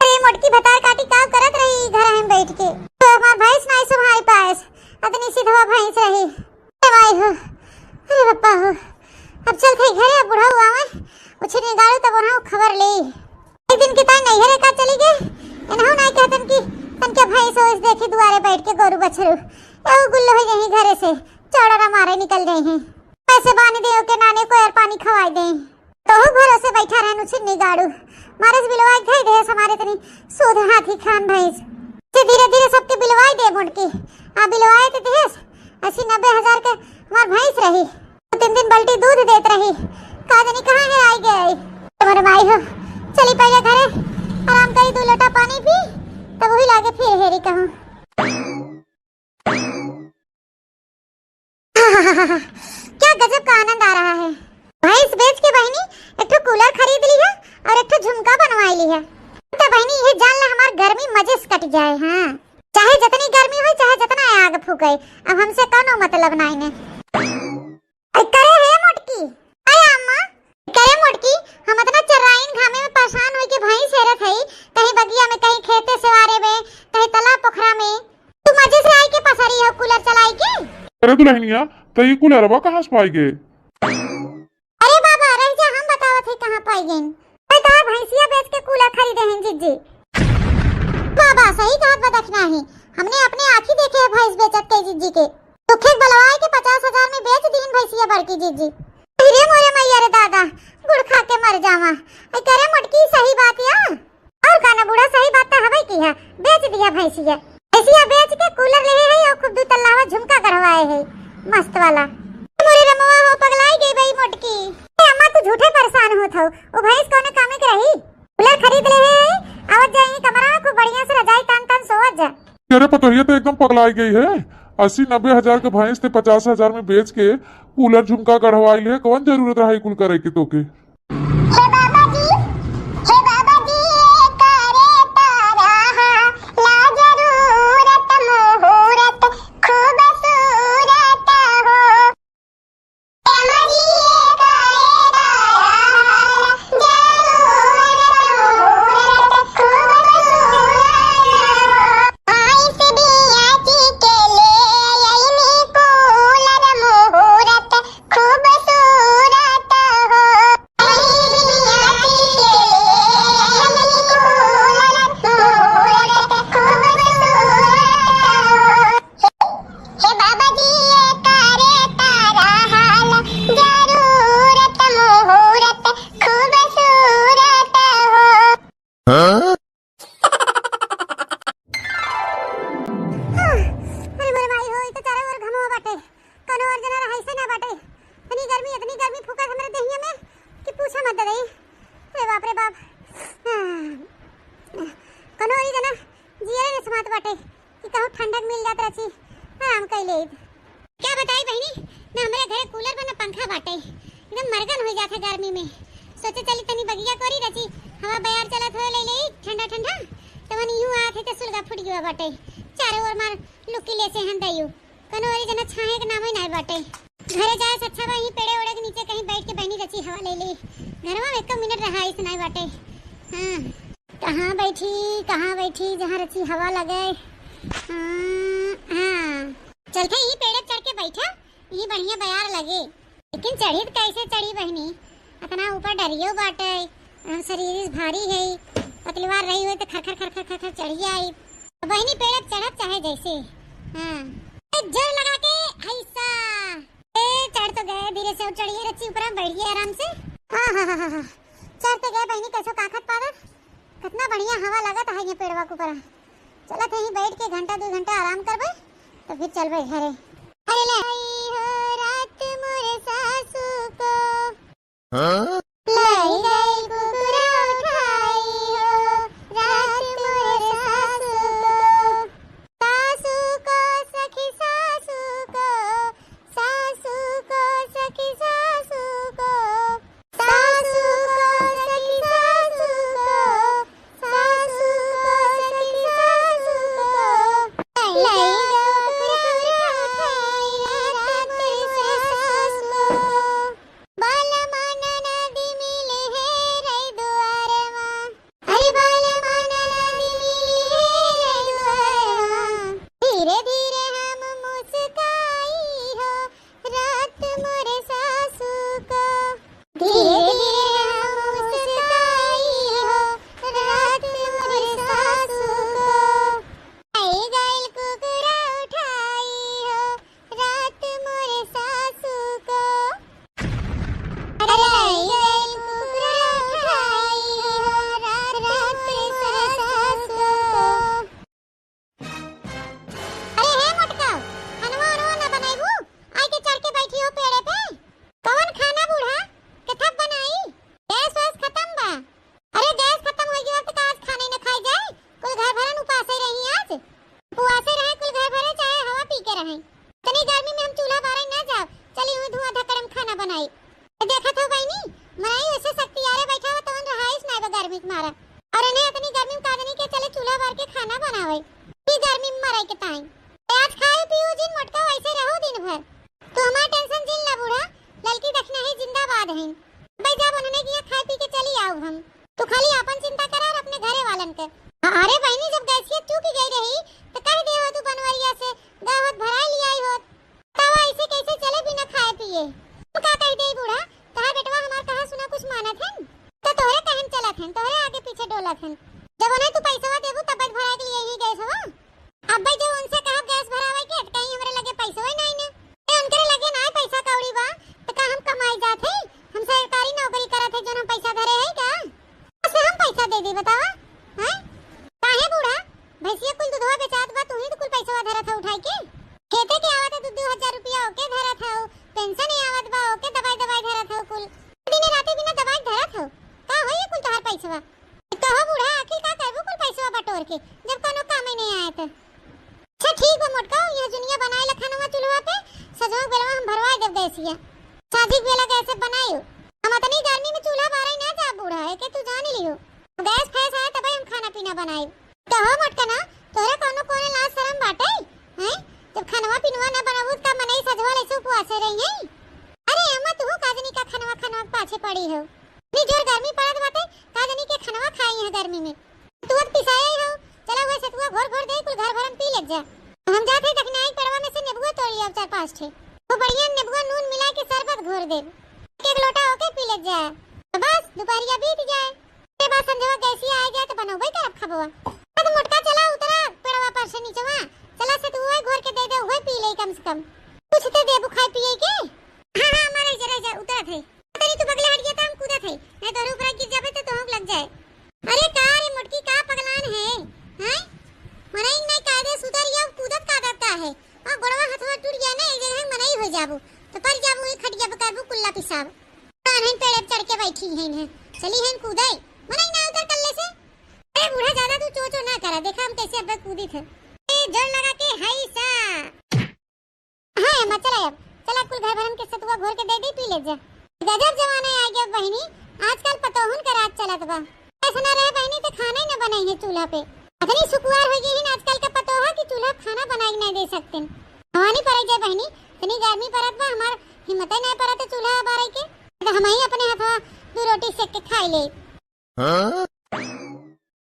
अरे मोटकी भतार काटी का करत रही घर में बैठ के, तो हमार भैंस ना संभाल पाएस, अतनी सिधवा भैंस रही। ए माई हो, अरे पप्पा हो, अब चल थे घरे, अब बुढ़ऊ आवे, उछिनी गाड़ू तब उन्हें खबर ले। एक दिन के ताई नैहरे का चली गए, इन्हों नाई कहतन कि तनके भैंस होइस देखी दुआरे बैठ के गोरू बछरू, एहू गुल्लो हो जाही घरे से, चौड़ा ना मारे निकल जाही। पैसे बानी दे ओके नाने को यार पानी खवाई दे। तोहू भरोसे बैठा रहन उछिन्नी गाड़ू। मारे से बिलवाई धई देस हमारे तनी सूध हाथी खान भैंस। से धीरे धीरे सबके बिलवाई दे मोटकी। आ बिलवाए ते देस अस्सी नब्बे हजार के हमार भैंस रही। दो तीन दिन बल्टी दूध देत रही। का जानी कहाँ है आई गए। तुम्हारे माई हो। चली पहले घरे आराम करी, दो लोटा पानी पी, तब वही लागे फिर हेरी कहूँ। क्या गजब का आनंद आ रहा है। भैंस बेच के बहिनी एक ठो कूलर खरीद ली है और एक ठो झुमका बनवाई ली है। तो बहिनी ये जान ले हमार गर्मी मजे से कट जाए। हाँ, चाहे जितनी गर्मी हो, चाहे जितना आग फूके, अब हमसे कौनो मतलब नाई ने। अरे करे हे मोटकी, अरे अम्मा, करे मोटकी, हम इतना चर्राइन घामे में परेशान होई के भैंस हेरत हई, कहीं बगिया में, कहीं खेते सेवारे में, कहीं तालाब पोखरा में, तू मजे से आई के पसरी हो कूलर चलाई के। अरे दुल्हनिया, तो ये कूलरवा कहाँ से पाई गए? अरे बाबा, रह जा, हम बतावत है कहाँ पाई गइन। अरे तोहार भैंसिया बेच के कूलर खरीदे हैं जिज्जी। बाबा, सही कहत बा दखिनाही, हमने अपने आँखी देखे है भैंस बेचत के जिज्जी के। दुखे के बलवाए के पचास हजार में बेच दीन भैंसिया बड़की जिज्जी। अरे मोरे मैया रे दादा, गुड़ खा के मर जावा। ऐ करे मोटकी, सही बात या। और का ना बूढ़ा, सही बात तो हवे की है, बेच दिया भैंसिया। भैंसिया बेच के कूलर ले है और खूब दू तल्ला झुमका गढ़वाए है, मस्त वाला। मोरे रमवा हो, पगलाई गई बई मोटकी। ए अम्मा, तू झूठे परेशान होत हो, वो भैंस कौने कामे के रही? कूलर खरीद ले है, आवत जाई कमरा में खूब बढ़िया से रजाई तान तान सोवत जा। अरे पतोहिया तो एकदम पगलाई गई है, अस्सी नब्बे हजार के भैंस ते पचास हजार में बेच के कूलर झुमका गढ़वाई ले, कौन जरूरत रहा कुल करे के तोके? हे बाबा जी, हे बाबा जी, ये करे तारा हा, ला जरूरत मुहूर्त खूबसूरत हो। हे बाबा जी, ये करे तारा हा, ला जरूरत मुहूर्त खूबसूरत हो। आइस बिया जी के ले अइनी कूलर मुहूर्त खूबसूरत हो। हे बाबा जी, ये करे तारा हाल, जरूरत मुहूर्त खूबसूरत हो। हाँ? अरे मोरे माई हो, ई तो चारों ओर घमवा बाटे, कौनो ओर जना रहाइसे ना बाटे। इतनी गर्मी, इतनी गर्मी फूकत हमरे देहिया में कि पूछा मत ददई। अरे बाप रे बाप। हाँ। कौनो ओर जना जियरे न समात बाटे कि कहूँ ठंडक मिल जात रहची, आराम कइ लेइत। क्या बताई बहिनी, ना हमरे घरे कूलर बा ना पंखा बाटे, एकदम मरगन होइ जात है गर्मी में। सोचे चली तनी बगिया कोरी रहची, हवा बयार चलत होए ले ले ठंडा ठंडा, तवन यूं आत है ते सुलगा फूट गवा बाटे, चारों ओर मार लुकी ले से हन दयू, कौनो ओरी जना छाहे के नामो नाय बाटे। घरे जाए से अच्छा बा, यहीं पेड़े ओड़े के नीचे कहीं बैठ के बहिनी रची हवा ले ली। घरवा में एको मिनट रहाइस नाई बाटे। हाँ, कहाँ बैठी, कहाँ बैठी, जहाँ रची हवा लगे। हाँ, हाँ। चलते यहीं पेड़े चढ़ के बैठा, यहीं बढ़िया बयार लगे। लेकिन चढ़ी त कैसे चढ़ी बहिनी, अतना ऊपर डरियो बाटे, हम शरीर भारी है, पतलीवार रही होई त खर खर खर खर खर खर चढ़ी आई। बहिनी पेड़ पे चढ़ब चाहे जैसे। हाँ। ए, जोर लगा के हैसा। ए, चढ़ तो गए, धीरे से चढ़िए, रच्ची ऊपर बैठ गए आराम से। हाँ, हाँ, हाँ, हाँ, हाँ। चढ़ तो गए बहिनी, कैसो काखत पावत। कितना बढ़िया हवा लागत है ये पेड़वा के ऊपर। चलत है, यहीं बैठ के घंटा दो घंटा आराम करबे, तो फिर चलबे घरे। अरे ले। आई हो रात मोरे सासू को। हाँ? लाई गई कुकुरा उठाई हो, रात मोरे सासू को। सासू को सखी सासू को, सासू को सखी सासू को, सासू को सखी सासू को, सासू को सखी सासू को। लाई गई कुकुरा उठाई, रात मोरे सासू को। बालमा ननद मिले है रे दुआरवा। अरे बालमा ननद मिले है रे दुआरवा। धीरे धीरे हम मुस्काई हो, रात मोरे सासू को। धीरे धीरे हम मुस्काई हो, रात मोरे सासू को। आई गइल कुकुरा उठाई हो, रात मोरे सासू को। अरे आई गइल कुकुरा उठाई हो, रात मोरे सासू को। अरे हे मोटका, खानवा उनवा ना बनाइबू? आई के चढ़ के बैठी हो पेड़े पे। कवन खाना बूढ़ा? कथक बनाई? गैस वैस खत्म बा? अरे गैस खत्म हो गया तो का आज खाना ही ना खाई जाए? कुल घर भरन उपासे रही आज। उपासे रहे कुल घर भरे, चाहे हवा पी के रहे। इतनी गर्मी में हम चूल्हा बारे ना जाब। चली हुई धुआं धकड़ में खाना बनाई। तो देखत हो बहिनी, मनई ऐसे शक्ति आरे बैठा हो, तवन रहाइस ना बा गर्मी के मारा। और इन्हें इतनी गर्मी में कादनी के चले चूल्हा बार के खाना बनावे। ई गर्मी में मरे के ताई। ए, आज खाए पीऊ जिन मोटका, वैसे रहो दिन भर। तू हमार टेंशन जिन ला बूढ़ा, ललकी दखना ही जिंदाबाद हैं। भाई जब उन्होंने किया खाए पी के चली आओ हम। तू खाली आपन चिंता करा और अपने घरे वालन के। अरे बहिनी, जब गैसिया चूक गई रही तो कह दे हो तू बनवरिया से, गावत भराई लियाई होत। तब ऐसे कैसे चले बिना खाए पिए? तू का कह दे बूढ़ा, तहार बेटवा हमार कहा सुना कुछ मानत है? तो तोहरे कहन चलत है, तोहरे आगे पीछे डोलत है। जब उन्हें तू पैसवा देबू तब भराई के लिए ही गैस हवा। अब्बे जो उनसे कहब गैस भरावे के, त कहीं हमरे लगे पैसवे नाई ने। ए, उनकरे लगे नाई पैसा कौड़ी बा, त का हम कमाई जात है? हम सरकारी नौकरी करत है, जोन हम पैसा धरे है का? बस हम पैसा दे दी, बतावा? हैं? काहे बूढ़ा? भैंसिया कुल दूधवा बेचात बा, तू ही तो कुल पैसवा धरत है उठाई के। खेते के आवत है दू दू हजार रुपया ओके धरत है, पेंशन आवत बा ओके दबाई दबाई धरत है कुल। दिन राती बिना दबाई धरत है, का होई कुल तोहार पैसवा? कहो बूढ़ा, आखिर का करबू कुल पैसवा बटोर के, जब कौनो कामे नहीं आए तो? अच्छा ठीक बा मोटका, यहाँ जुनिया बनाए ला खानवा चूल्हा पे, सजवा बेलवा हम भरवाए देब गैसिया। साझी बेला गैस से बनाइयो। हम अतनी गर्मी में चूल्हा बारे ना जा बूढ़ा, एके तू जान लियो। गैस फैस आए तबे हम खाना पीना बनाई। कहो मोटका ना, तोरे कौनो कौनो लाज शरम बाटे? हैं? जब खानवा पीनवा ना बनाबू त का मनई सजवा ले से उपवासे रही हैं? अरे अम्मा, तू काजनी का खानवा खानवा के पाछे पड़ी हो। इतनी जोर गर्मी पड़त बाटे, का जनी के खनवा खाई है गर्मी में। सतुआ तो पिसाए ही हो, चला हुआ सतुआ घोर घोर दे, कुल घर भरन पी ले जा। हम जात है दखनाई पेड़वा में से नेबुआ तोड़ी अब चार पाँच ठे। वो बढ़िया नेबुआ नून मिला के शरबत घोर दे, एक एक लोटा होके पी ले जा। तो बस दोपहरिया बीत जाए, ते बाद संझवा गैसिया आ जाए तो बनौबे करब खबवा। अब मोटका चला उतरा पेड़वा पर से नीचवा, चला सतुआ घोर के दे दे, उहे पी ले कम से कम। कुछ ते देबू खाए पिए के। हाँ, हाँ, अम्मा, रह जा, रह जा, उतरत है। तनी तू बगले हट गया तो हम कूदत है, नहीं तो ऊपर गिर जाबे तो तोहक लग जाए। अरे का रे मोटकी, का पगलान है, हैं? मनई नहीं कायदे सुधर गया, कूदत कादत का है? और गोड़वा हथवा टूट गया ना, एक जगह मनई हो जाबू, तो पर जाबू ही खटिया पे करबू कुल्ला पिसाब। कान है पेड़ पे चढ़ के बैठी है ना, चली है कूदे, मनई ना उतर कल्ले से। अरे बूढ़ा, ज्यादा तू चो चो ना करा, देखा हम कैसे अब कूदी थे। ए, जोर लगा के हाय सा। हाँ अम्मा, चला अब, चला कुल घर भरन के सतुआ घोर के दे दे, पी ले जा। गजब जमाना आ गया बहिनी, आजकल पतोहन का राज चलत बा। ऐसा ना रहे बहिनी तो खाना ही ना बनाई है चूल्हा पे। अतनी सुकुवार हो गई है ना आजकल का पतोहा कि चूल्हा पे खाना बनाई नहीं दे सकते। भवानी पड़े जाए बहिनी, इतनी गर्मी पड़त बा, हमार हिम्मते नाहीं परत चूल्हा बारे के। त हमहीं अपने हाथवा दू रोटी सेक के खाई ले। हाँ?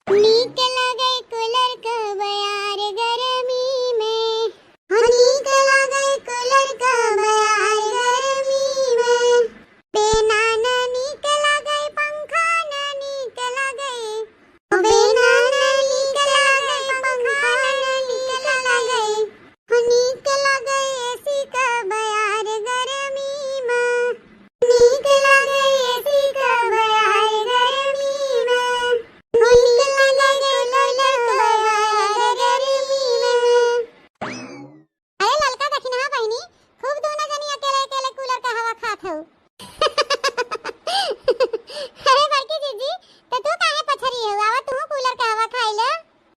नीक लागे कूलर क बयार गरमी में। हो नीक लागे कूलर क बयार गरमी में। बेना न नीक लागे, पंखा न नीक लागे। हो बेना न नीक लागे, पंखा न नीक लागे। हो नीक लागे एसी क बयार गरमी में। नीक लागे एसी क बयार गरमी में। नीक लागे कूलर क बयार गरमी में। अरे ललका दखिनहा बहिनी, खूब दूनो जनी अकेले अकेले कूलर क हवा खात हऊ। अरे बड़की जीजी, त तू काहे पछरी हऊ? आवा तू कूलर क हवा खाई ले।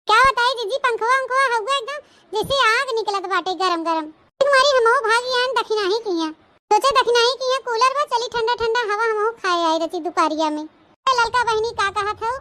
का बताई जीजी, पंखवा उंखवा हउवे एकदम जैसे आग निकलत बाटे गरम गरम। एक मारी हमहू भागी आन दखिनही किहाँ। सोचे दखिनही किहाँ कूलर बा, चली ठंडा ठंडा हवा हमहू खाए आई रची दुपहरिया में। ए ललका बहिनी का कहत हऊ,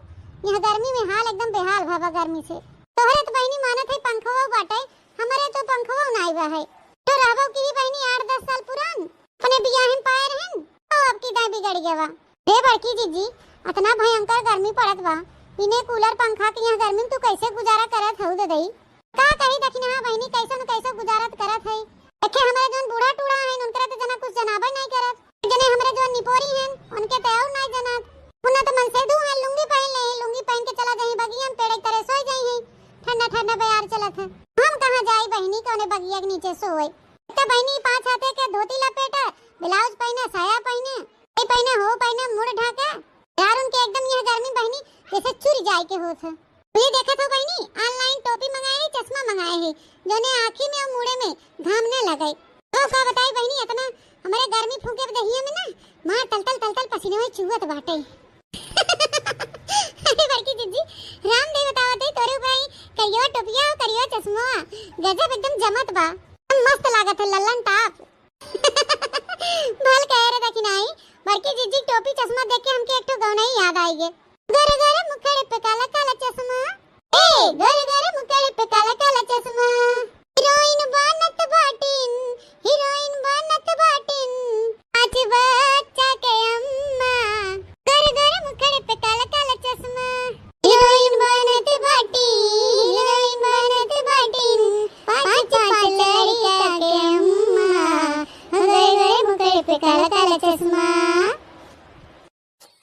यहाँ गर्मी में हाल एकदम बेहाल भवा गर्मी से। तोहरे त बहिनी मानत है पंखवा बाटे, हमरे तो पंखवा नाई बा है। तो रहबो की बहिनी आठ दस साल पुरान, अपने बियाह में पाए रहन, तो अब की दाई बिगड़ गवा। हे बड़की जीजी, अतना भयंकर गर्मी पड़त बा, बिने कूलर पंखा के यहाँ गर्मी में तू कैसे गुजारा करत हऊ ददई? का कही दखिनहा बहिनी, कैसन कैसे गुजारत करत है। देखे हमरे जौन बूढ़ा टूढ़ा हैं, उनकरा तो जना कुछ जनाबे नहीं करत। जने हमरे जौन निपोरी हैं, उनके तो और नहीं जनात। उन्हें तो मन से दू हैं, लुंगी पहन ले, लुंगी पहन के चला जाई बगिया में, पेड़ के तरे सोई जाई है। ठंडा ठंडा बयार चलत है, हम कहाँ जाई बहिनी कौने बगिया के नीचे सोए। तो बहिनी पाँच हाथे के धोती लपेटे, ब्लाउज पहने, साया पहने, ये पहने, हो पहने, मुड़ ढाके। यार उनके एकदम यह गर्मी बहिनी जैसे चुर जाए के होत है। ये देखत हो बहिनी, online टोपी मंगाए है, चश्मा मंगाए है, जोने आँखी में और मुड़े में घाम न लगे। तो का बताई बहिनी, इतना हमरे गर्मी फूके दहिया में ना, मार तल तल तल तल पसीने में चुअत बाटे। अरे बड़की जीजी, रामदेव बतावत है तोरे ऊपर आई करियो टोपिया और करियो चश्मा, गजब एकदम जमत बा, एकदम मस्त लागत है लल्लन टाप। भल कहे रे दखिनाई, बड़की जीजी के टोपी चश्मा देख के हमके एक ठो गौनई याद आई गे। गोरे गोरे मुखड़े पे काला काला चश्मा, ए, गोरे गोरे मुखड़े पे काला काला चश्मा। हीरोइन बनत बाटिन, हीरोइन बनत बाटिन, पाँच बच्चा के अम्मा। गोरे गोरे मुखड़े पे काला काला चश्मा। हीरोइन बनत बाटी, हीरोइन बनत बाटिन, पाँच पाँच लड़का के अम्मा। गोरे गोरे मुखड़े पे काला काला चश्मा।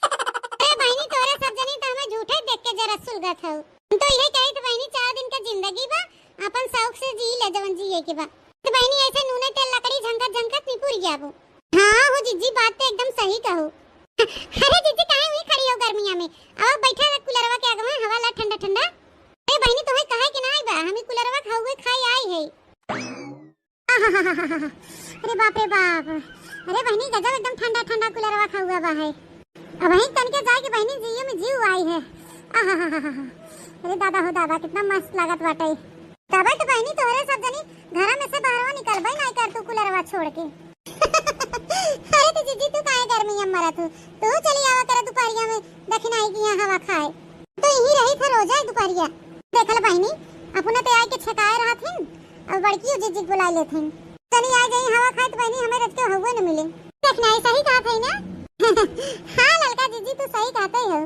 अरे बहिनी, तोरे सब जनी त हमें झूठे देख के जरा सुलगत हऊ। हम तो यही कही थे बहिनी, चार दिन का जिंदगी बा, अपन शौक से जी ले जवन जिए के बा। तो बहिनी, ऐसे नूने तेल लकड़ी झंकत झंकत निपुर जाबू। हाँ हो जीजी, बात तो एकदम सही कहू। अरे जीजी, काहे हुई खड़ी हो गर्मिया में? आओ बैठा रह कूलरवा के आगे में, हवा ला ठंडा ठंडा। अरे बहिनी, तोहे कहे के ना आई बा, हम ही कूलरवा के हउवे खाई आई है। अरे बाप रे बाप, अरे बहिनी गजब एकदम ठंडा ठंडा कूलरवा खउआ बा है। अब वहीं तनिके जाए के बहिनी जियो में जीव आई है। आहाहाहा, अरे दादा हो दादा, कितना मस्त लागत बाटे। तबे तो बहिनी तोहरे सब जनी घरा में से बाहरवा निकलबे नहीं कर तू कूलरवा छोड़ के। अरे तो जीजी तू काहे गर्मी में मरत हू, तू चली आवा कर दुपहरिया में दखिनाई की यहाँ हवा खाए। तो यही रही था रोजा दुपहरिया। देखल बहिनी, अपना ते आए के छेकाए रहत हिन, अब बड़की जीजी के बुलाए लेत हिन। चली आ जाई हवा खाए तो बहिनी, हमें रच के हउवे न मिले। देखना है, सही कहत है ना? हाँ ललका जीजी, तू सही कहते हो।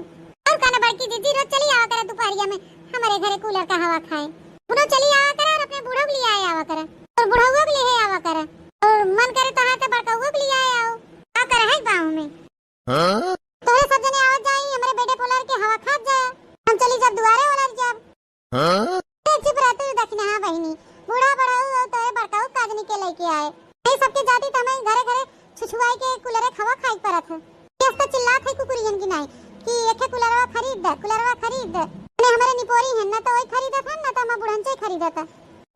और का ना बड़की जीजी, रोज चली आवा करे दुपहरिया में हमारे घरे कूलर का हवा खाए। बुढ़ऊ चली आवा करे और अपने बूढ़ो के लिए आए आवा करे और बुढ़ऊ के लिए आवा करे और मन करे तो हाथ बड़कऊ के लिए आए आओ। का करे है गाँव में? हाँ? तोहरे सब जने आवत जाई, हमरे बेटे पोलर के हवा खात जाए। हम चली जब दुआरे ओलर जब। हाँ? ए, चुप रह तू, दखिनहा बहिनी। बूढ़ा बढ़ऊ और तोहरे बड़काऊ काजनी के लेके आए। ए, सबके जाति त हमें घरे घरे छुछुआई के कूलरे हवा खाई परत है। केस तो चिल्लात है कुकुरियन की नाई कि एके कूलरवा खरीद दे, कूलरवा खरीद दे। ने हमरे निपोरी है, ना तो वही खरीदत है, ना तो हम बुढ़नचे खरीदत है।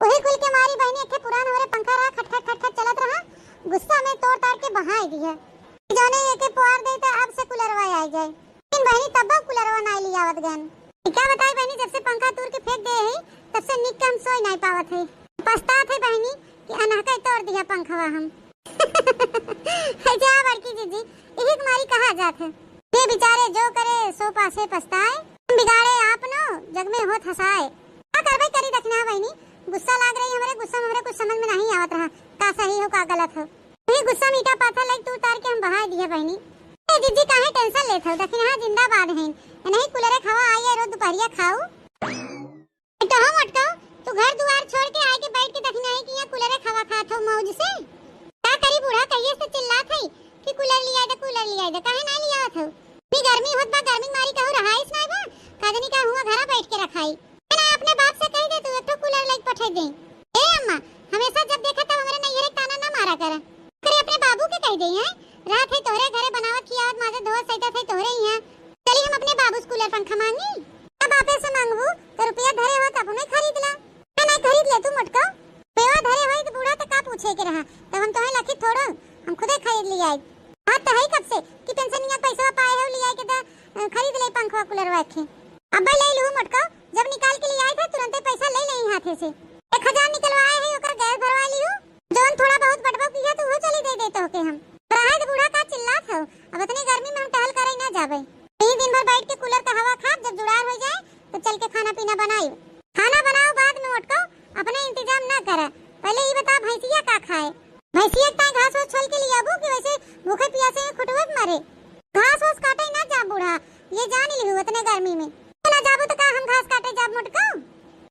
वही कुल के मारी बहिनी, एके पुरान हमरे पंखा रहा, खटखट खटखट चलत रहा, गुस्सा में तोड़ ताड़ के बहाई दिया। जौने एके पुआर दे त अब से कूलरवा आई जाए। लेकिन बहिनी तब्बो कूलरवा नाई लियावत गन। ई का बताई बहिनी, जब से पंखा तूर के फेंक दे ही, तब से निक के हम सोई नाई पावत है। पछतात है बहिनी कि अनहके तोड़ दिया पंखवा हम। है जा बड़की जीजी, यही के मारी कहा जात है, "जे बिचारे जो करे सो पाछे पछताए, हम बिगाड़े आपनो जग में होत हंसाए।" का करबे करी दखिनहा बहिनी, गुस्सा लाग रही हमरे, गुस्सा में हमरे कुछ समझ में नहीं आवत रहा, का सही हो का गलत हो। वही गुस्सा मीठा पाथर लाइक तू उतार के हम बहाय दिया बहिनी। ए जिज्जी, काहे tension लेत हौ? दखिनहा जिंदाबाद हैं। नहीं कूलरे क हवा आई है, रोज दुपहरिया खाऊ। तो हो मोटको, तू घर दुआर छोड़ के आके बैठ के दखिनहा है कि यहाँ कूलरे क हवा खात हौ मौज से। का करी बूढ़ा, कहिए से चिल्लात है कि कूलर लिया दे, कूलर लिया दे, काहे ना लियावत हौ? इतनी गर्मी होत बा, गर्मी क मारी कहूँ रहाइस नाय बा, का जनी का हुआ घरा बैठ के रखाई। ना, अपने बाप से कह दे तू, एक ठो कूलर लाइक पठे दे। ए अम्मा, हमेशा जब देखा तब हमरे नैहरे क ताना ना मारा करा। अरे अपने बाबू के कह दे हैं, रात है तोहरे घरे बनावत खियावत माजत धोवत सैतत है तोहरे ही हैं। चली हम अपने बाबू से कूलर पंखा मांगी। अब बापे से मांगबू तो रुपया धरे हो तो अपने खरीद ला। ना, ना खरीद ले तू मोटको। रुपया धरे होई तो बूढ़ा तो का पूछे के रहा, तब हम तोहे लखी थोड़ो, हम खुदे खरीद लिया। बात तो है कब से कि पेंशनिया पैसा पाए हो लिया के द-, खरीद ले पंखवा कूलर वाखे। अब्बे ले लू मोटको, जब निकाल के ले आए थे तुरंते पैसा ले ले हाथे से। एक हजार निकलवाए है ओकर गैस भरवा लिहू, जौन थोड़ा बहुत बटबो किया तो वो चली दे दे तोहके हम। रहे दे बूढ़ा का चिल्लात हो, अब इतनी गर्मी में हम टहल करे ना जाबे। यही दिन भर बैठ के कूलर का हवा खाब, जब जुड़ार हो जाए तो चल के खाना पीना बनाई। खाना बनाओ बाद में मोटको, अपने इंतजाम ना करा, पहले ये बता भैंसिया का खाए? भैंसिया के ताई घास वास छोल के लियाबू कि वैसे भूखे पियासे में खुटवे पे मरे? घास वास काटे ना जा बूढ़ा, ये जान लिहू इतने गर्मी में। तू ना जाबू तो का हम घास काटे जाब मोटको?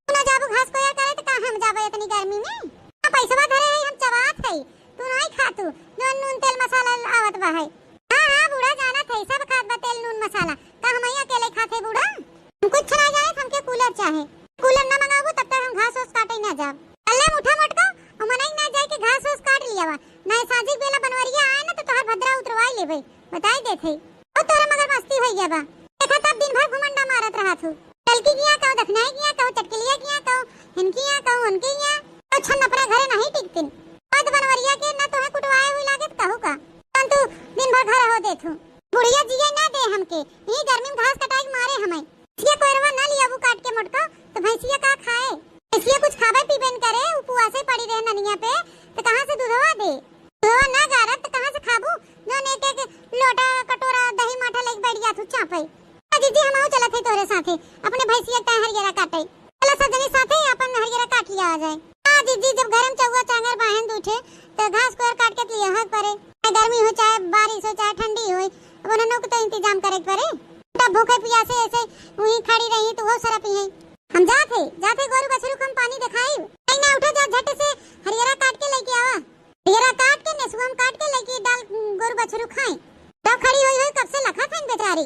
तू ना जाबू घास कोया करे तो का हम जाबे इतनी गर्मी में? आ पैसवा धरे है हम चबात है, तू नहीं खा तू, जो नून तेल मसाला आवत बा है। हाँ, हाँ, बूढ़ा जानत है, सब खात बा तेल नून मसाला। का हम ही अकेले खात है बूढ़ा? हम कुछ ना जाने, हमके कूलर चाहे। कूलर ना मंगाबू तब तक हम घास वास काटे ना जाब। अल्ले मुठा मोटको, ओ मनई ना जाए के घास वास काट लिया बा। ना साझी बेला बनवरिया आए ना तो तोहर भद्रा उतरवाई लेबे। बताई देत है। ओ तोरा मगर मस्ती होई गया बा। देखा तब दिन भर घुमंडा मारत रहा तू। कल की किया कहू, दखनाई किया कहू, चटकलिया किया कहू, हिनकी किया कहू, उनकी किया। तो छन अपना घरे नहीं टिकतिन। बाद बनवरिया के ना तोहे कुटवाए हुई लागे त कहू का। तन तू दिन भर घर हो देथू। बुढ़िया जिए ना दे हमके, यही गर्मी में घास कटाई के मारे हमें। भैंसिया कोयरवा ना लियाबू काट के मोटका, तो भैंसिया का खाए? भैंसिया कुछ खाबे पीबे न करे, उपवासे पड़ी रहे ननिया पे, तो कहाँ से दूधवा दे? दूधवा ना गारत तो कहाँ से खाबू? जौन एक एक लोटा कटोरा दही माठा लेके बैठ जाथू चापे। आ जीजी, हम आऊ चलत है तोरे साथे, अपने भैंसिया के ताई हरियरा काटे। चला सब जने साथे अपन हरियरा काट लिया आ जाए। आ जीजी, जब घर में चौवा चांगर बाहेन दूठे, तो घास कोयर काट के लिया है परे। चाहे गर्मी हो, चाहे बारिश हो, चाहे ठंडी हो, अब उन्होंने को तो इंतजाम करे के परे। तब भूखे पियासे ऐसे वहीं खड़ी रही तो वो सरप ही है। हम जात है, जात है गोरू बछरू को हम पानी दिखाई। नहीं ना उठो, जा झट से हरियरा काट के लेके आवा। हरियरा काट के, नेसुआ में काट के लेके डाल गोरू बछरू खाए। तब खड़ी हुई हुई कब से लखा खाइन बेचारी।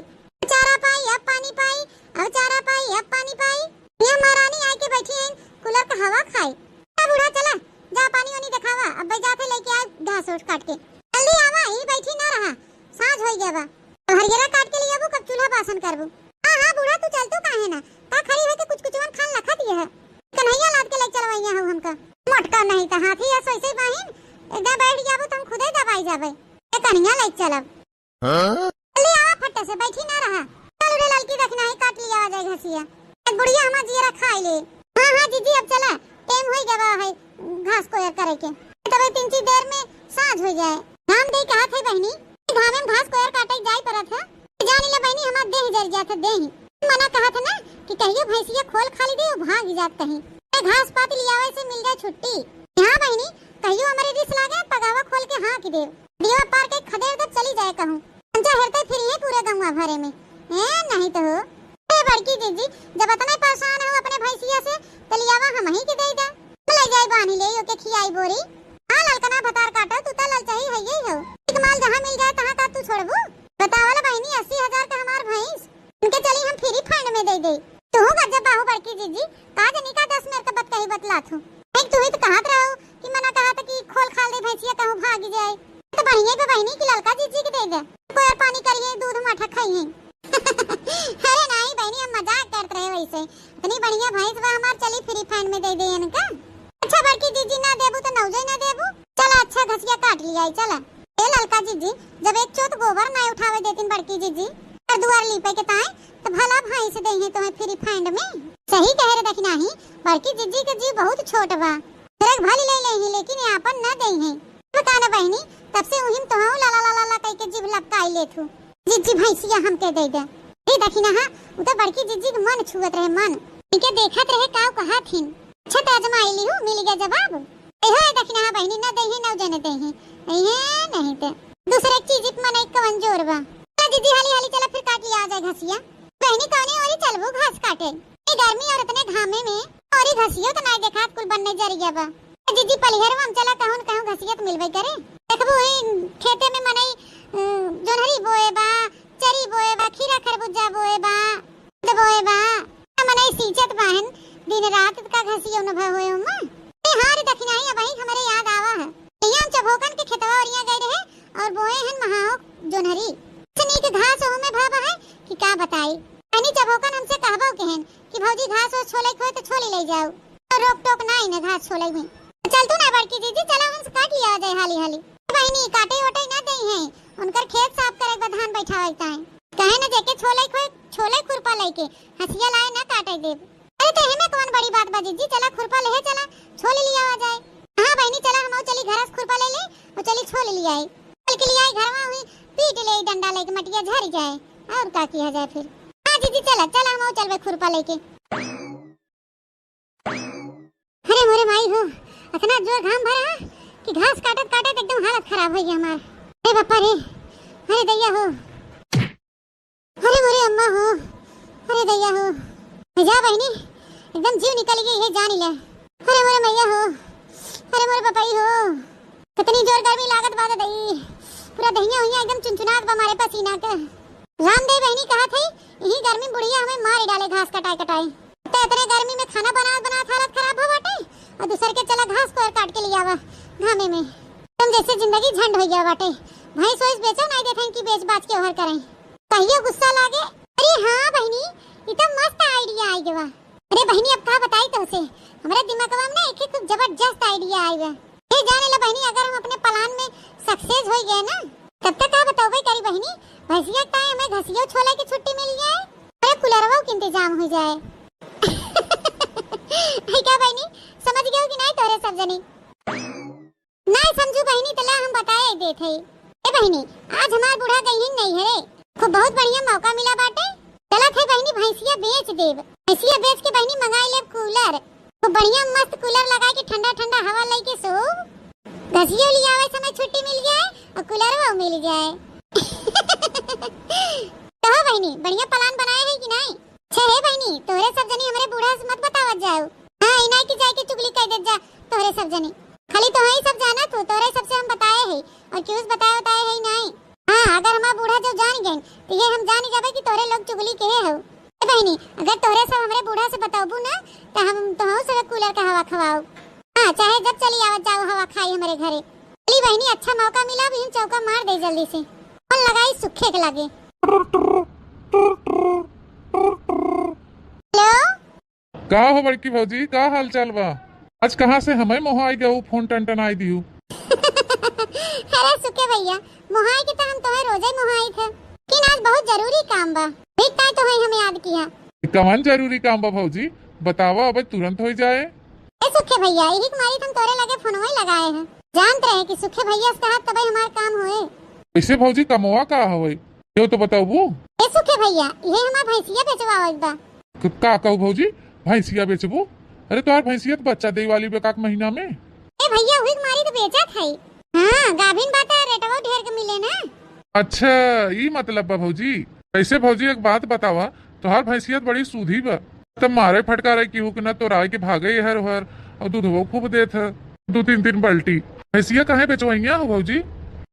चारा पाई, अब पानी पाई, अब चारा पाई, अब पानी पाई। ये महारानी आए के बैठी है, कूलर का हवा खाए। ए बूढ़ा चला, जा पानी वानी दिखावा, अब भाई जाते लेके आ घास ओस काट के। जल्दी आवा, ही बैठी ना रहा, साँझ होई गया बा। अब हरियरा काट के लियाबू, कब चूल्हा बासन करबू? हाँ, हाँ बूढ़ा, तू चल, तू काहे ना, का खड़ी होके कुछ कुछ खान लखा दिए है। कन्हैया लाद के ले चलवैया हूँ हमका। मोटका नहीं तो हाथी है सोइसे बाहिन, एक बैठ जाबू तो हम खुदे दबाई जाबे। ए कन्हैया ले चलब। हाँ? जल्दी आवा फट्टे से, बैठी ना रहा। चल रे ललकी, देखना है काट लिया आ जाए घसिया। एक बुढ़िया हमार जियरा खाई ले। हाँ, हाँ जीजी, अब चला, टाइम होई गवा है घास कोयर करे के। तबे तीन ची देर में साँझ हो जाए। घाम दे कहा थे बहनी, घामे में घास कोयर काटे जाई परत है। जानी ले बहनी, हमार देह जर जात है, देह। मना कहा था ना कि कहियो भैंसिया खोल खाली दे, वो भाग जात कहीं। ए घास पात लियावे से मिल जाए छुट्टी। हाँ बहनी, कहियो हमरे रिस लागे, पगावा खोल के हाँक दे। दीवा पार के खदेड़ दे चली जाए कहूँ। पंचा हेरते फिरी है पूरे गंवा भरे में। ए, नहीं तो हो। ए बड़की जीजी, जब इतना परेशान हो अपने भैंसिया से, तो लियावा हम ही के दे दे। ले जाई बानी ले, ओके खियाई बोरी। हाँ ललकना भतार काटो, तू तो ललचही है यही हो। एक माल जहाँ मिल जाए तहाँ का तू छोड़बू? बतावल बहनी, अस्सी हजार का हमार भैंस, इनके चली हम फ्री फंड में दे दे। तू गजब बाहू बड़की जीजी, का जनी का दस मेर का बत कही बतलात हूँ। एक तू ही तो कहत रहो कि मना कहत कि खोल खाल दे भैंसिया कहूँ भाग जाए। तो बढ़िया बा बहनी की ललका जीजी के दे दे। कोयर पानी करिए, दूध माठा खाइए। अरे नहीं बहनी, हम मजाक करत रहे वैसे। इतनी बढ़िया भैंस बा हमार, चली फ्री फंड में दे दे इनका। अच्छा बड़की जीजी ना देबू तो नौजे ना देबू। चला अच्छा घसिया काट लिया, चला। ए ललका जीजी, जब एक चोत गोबर ना उठावे देतिन बड़की जीजी, घर दुआर लीपे के ताई, तो भला भैंस दे हैं तुम्हें फ्री फंड में। सही कहे रे दखिनाही, बड़की जीजी के जीव बहुत छोट बा। फिर भली ले ले ही, लेकिन ये आपन ना दे हैं। बता ना बहनी, तब से उहिम तोहू लाला लाला ला कह के जीभ लपकाई लेत हूँ। जीजी भैंसिया हमके दे दे। हे दखिनाहा, उ तो बड़की जीजी के मन छुअत रहे, मन। इनके देखत रहे काव कहा थिन। अच्छा तो आजमाई ली हूँ, मिल गया जवाब। ए हो, ए दखिनहा बहिनी, ना देही, ना जने देही। इहे नहीं ते। दूसरे चीज पे मनई कवन जोर बा। चला दीदी, हाली हाली चला, फिर काट लिया आ जाए घसिया। बहिनी, कौने ओरी चलबू घास काटे? ए गर्मी और इतने घामे में ओरी घसियो तो नाई देखात, कुल बन्ने जरिया बा। ए दीदी, पलिहरवा में चला, कहूँ न कहूँ घसिया तो मिलबे करे। देखबू, ई खेते में मनई, अ, जोन्हरी बोए बा, चरी बोए बा, खीरा खरबूजा बोए बा, दूध बोए बा। मनई सींचत बाहन दिन रात, का घसियो न भा होए ओमा। ए हाँ रे दखिनही, अबही हमरे याद आवा है। यही हम चभोकन के खेतवा ओरिया गए रहे और बोए हन महाओ जोन्हरी। इतनी के घास ओहू में भा बा है कि का बताई। कहनी चभोकन हमसे कहबो केहन कि भौजी घास ओस छोले के होए तो छोली ले जाओ। तो रोक टोक ना इन्हें घास छोले में। चल तू ना बड़की दीदी, चला हमसे काट लिया जाए हाली हाली। बहिनी काटे ओटे ना दे हैं, उनकर खेत साफ करे के बा, धान बैठावे के ताई। कहे ना जेके छोले के होए, छोले खुरपा लेके, हसिया लाए ना काटे देब। अरे तो एमे कौन बड़ी बात बा जीजी, चला खुरपा लेहे चला, छोली लिया आ जाए। हाँ बहिनी, चला हम चली घर से खुरपा ले ले और चली छोली लिया आई। चल के लिया आई घरवा हुई, पीट ले डंडा लेके मटिया झर जाए, और का किया जाए फिर। हाँ जीजी चला, चला हम चलबे खुरपा लेके। अरे मोरे माई हो, इतना जोर घाम भरा कि घास काटत काटत एकदम हालत खराब हो गया हमार। अरे बापा रे, अरे दैया हो, अरे मोरे अम्मा हो, अरे दैया हो। जा बहिनी, एकदम जीव निकल गई है जान ले। अरे मोरे मैया हो, अरे मोरे पपई हो, कितनी जोर गर्मी लागत बा दई। पूरा दहिया हुइया एकदम चुनचुनात बा मारे पसीना के। रामदेव बहिनी कहत है, यही गर्मी बुढ़िया हमें मार डाले घास कटाए कटाए। तो इतने गर्मी में खाना बनावत बनावत हालत खराब हो बाटे, और दूसर के चला घास कोयर काट के लियावा घामे में। तुम जैसे जिंदगी झंड हो गया बाटे। भैंस वैस बेचो नहीं देखें कि बेच बाच के ओहर करें। कहियो गुस्सा लागे। अरे हाँ बहिनी, ई तो मस्त आइडिया आई गवा। अरे बहिनी, अब का बताई तोसे, हमरा दिमागवा में ना एक खूब जबरदस्त आइडिया आई बा। ए जाने ला बहिनी, अगर हम अपने प्लान में सक्सेस हो गए ना, तब तक का बताओ भाई करी बहिनी, भैंसिया का हमें घसियो छोले की छुट्टी मिल जाए, अरे कुलरवा के इंतजाम हो जाए। है क्या बहिनी, समझ गए हो कि नहीं तोरे सब जनी? नाय समझू बहिनी, तला हम बताए देत हई। ए बहिनी, आज हमार बूढ़ा गई नहीं है रे, खूब बहुत बढ़िया मौका मिला बाटे। चलत है बहिनी, भैंसिया बेच देब। भैंसिया बेच के बहिनी मंगाई लेब कूलर, खूब बढ़िया मस्त कूलर लगा के ठंडा ठंडा हवा लेके सोब। घसियो लियावे समय छुट्टी मिल जाए और कूलरवा मिल जाए। कहो बहिनी, बढ़िया प्लान बनाए है कि नहीं? छे हे बहिनी, तोहरे सब जनी हमरे बूढ़ा से मत बतावत जाओ। हाँ, इनाई की जाए के चुगली कह देत जा तोहरे सब जनी। खाली तोहई सब जानत हो, तोहरे सबसे हम बताए है और केहू से बताए बताए है नहीं। हाँ, अगर हमार बूढ़ा जो जान गए तो ये हम जान जाबे कि तोहरे लोग चुगली के हो। ए बहिनी, अगर तोहरे सब हमरे बूढ़ा से बताबू ना तो हम तोहू सब कूलर का हवा खवाओ। हाँ, चाहे जब चली आवत जाओ हवा खाई हमरे घरे। चली बहिनी, अच्छा मौका मिला, अभी हम चौका मार दे जल्दी से। फोन लगाई सुखे के लागे। हेलो। का हो बड़की भौजी, का हाल चाल बा? आज कहाँ से हमें मोहाई गऊ, फोन टनटनाई दिहू? अरे सुखे भैया, मोहाई के तो हम तुम्हें रोजे मोहाई थे, लेकिन आज बहुत जरूरी काम बा। ठीक ताई तुम्हें हमें याद किया। कवन जरूरी काम बा भौजी, बतावा, अब तुरंत हो जाए। ए सुखे भैया, यही के मारी हम तोरे लगे फोनवा ही लगाए हैं। जानत रहे कि सुखे भैया से कहत तबे हमार काम होए। कैसे भौजी, कमवा का हवे? यो तो बताबू। ए सुखे भैया, ये हमार भैंसिया बेचवावत बा। क-, का कहू भौजी, भैंसिया बेचबू? अरे तोहार भैंसिया तो बच्चा दे वाली बा एक महीना में। ए भैया, हुई मारी तो बेचत है। हाँ, गाभिन बा त रेटवा ढेर के मिले ना। अच्छा, ई मतलब बा भौजी। कैसे भौजी, एक बात बतावा, तोहार भैंसिया तो बड़ी सूधी बा, तब मारे फटकारे की हुक ना तोराए के भागे हर हर, और दूधवो खूब देत है, दो तीन तीन बाल्टी। भैंसिया काहे बेचवैया हो भौजी?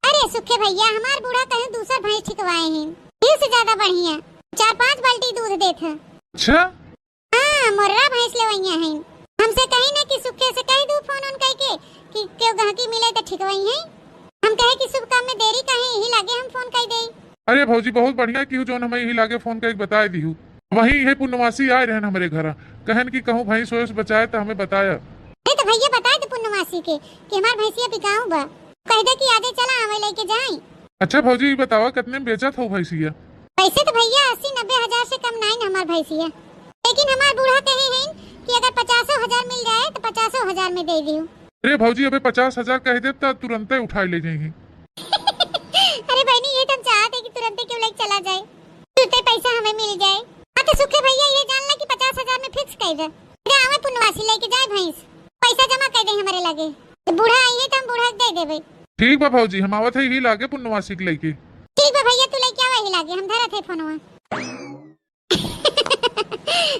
अरे सुखे भैया, हमार बूढ़ा कहीं दूसर भैंस ठिकवाए हैं, ये से ज्यादा बढ़िया, चार पाँच बाल्टी दूध देत है। अच्छा। हाँ, मोर्रा भैंस लेवैया हैं। हमसे कही ना कि सुखे से कह दू फोन उन कह के कि केहू गहकी मिले तो ठिकवई हैं। हम कहे कि शुभ काम में देरी काहे, यही लागे हम फोन कह दे। अरे भौजी, बहुत बढ़िया किहू जौन हमें यही लागे फोन कह के बताए दिहू। वहीं यही पूर्णमासी आए रहन हमरे घरा, कहन कि कहूँ भैंस वैंस बचाए तो हमें बताया। अरे तो भैया बताए दे पूर्णमासी के कि हमार भैंसिया बिकाऊ बा, कह दे कि आजे चला आवे लेके जाई। अच्छा भौजी, ई बतावा कितने में बेचत हो भैंसिया? वैसे तो भैया अस्सी नब्बे हजार से कम नाई ना हमार भैंसिया, लेकिन हमार बूढ़ा कहे हैं कि अगर पचासो हजार मिल जाए तो पचासो हजार में दे दियो। अरे भौजी, अबे पचास हजार कह देब त तुरंते उठाए ले जाइही। अरे बहनी, ये तो हम चाहत है कि तुरंते क्यों लेके चला जाए, तुरंते पैसा हमें मिल जाए। हाँ तो सुखे भैया, ये जान ला कि पचास हजार में फिक्स कह दे, फिर आवे पुनवासी लेके जाए भैंस, पैसा जमा कर दे हमारे लगे। तो बूढ़ा आइए तो हम बूढ़ा के दे देबे। ठीक बा भौजी, हम आवत है यही लागे पुनवासी के लइके। ठीक बा भैया, तू लइके आवा यही लागे, हम धरत है फोनवा।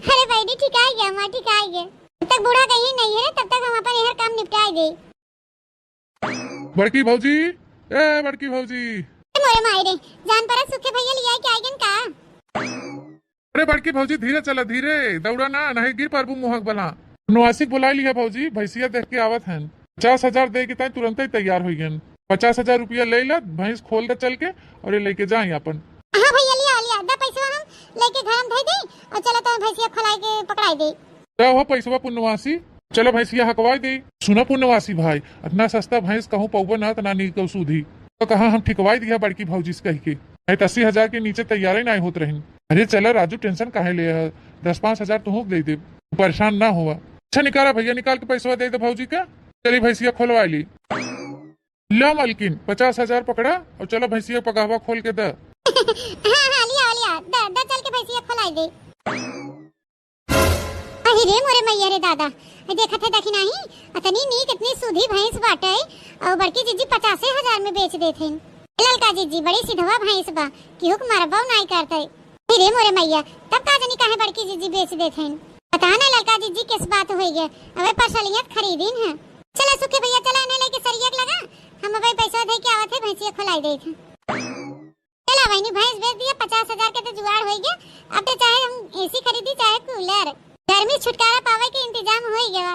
अरे बहिनी, ठीक आ गया, माँ ठीक आ गया। जब तक बूढ़ा कहीं नहीं है, तब तक हम अपन यहर काम निपटाए दे। बड़की भौजी, ए बड़की भौजी। ए मोरे माई रे, जान परत सुखे भैया लिया के आइगन का? अरे बड़की भौजी, धीरे चला, धीरे दौड़ा ना, नहीं गिर परबू मुहक बला। नवासिक बुलाई लिया भौजी, भैंसिया देख के आवत हन। पचास हजार दे के ताई तुरंते तैयार हो गए। पचास हजार रुपया ले ला, भैंस खोल दे चल के और ये लेके जाए अपन। हाँ भैया, लिया लिया, दा पैसा हम लेके घर में धई दे और चला तो भैंसिया खोलाई के पकड़ाई दे। का हो पैसवा पुनवासी, चलो भैंसिया हकवाई दे। सुना पुनवासी भाई, इतना सस्ता भैंस कहूँ पौबा ना, इतना नीक सूधी। तो कहा हम ठिकवाई दिया बड़की भौजी से कह के, नहीं तो अस्सी हजार के नीचे तैयार ही नहीं होत रही। अरे चला राजू, tension काहे ले है, दस पाँच हजार तुहूँ दे दे, परेशान ना हुआ। अच्छा निकाला भैया, निकाल के पैसवा दे दे भौजी का, चली भैंसिया खोलवा ली। ला मलकिन, पचास हजार पकड़ा और चलो भैंसिया पगहवा खोल के द। हाँ हाँ, लिया लिया, द द चल के भैंसिया खोलाई दे। अहि रे मोरे मैया रे दादा, देखत है देखी नाही, अतनी नीक, इतनी सूधी भैंस बाटे, और बड़की जिज्जी पचासे हजार में बेच देत हैं। ललका जिज्जी बड़ी सिधवा भैंस बा, केहू के मरबो नाई करते। अहि रे मोरे मैया, तब का जनी काहे बड़की जिज्जी बेच देत हैं। पता ना ललका जिज्जी किस बात होई गए, अबे परसलियत खरीदीन है। चला सुखे भैया, चला इन्हें लेके सरिया के लगा, हम अबे पैसा दे के आवत है, भैंसिया खोलाई देत हैं। चला बहिनी, भैंस बेच दिया, पचास हजार के तो जुगाड़ होई गया। अब तो चाहे हम AC खरीदी, चाहे cooler, गर्मी से छुटकारा पावे के इंतजाम होई गया।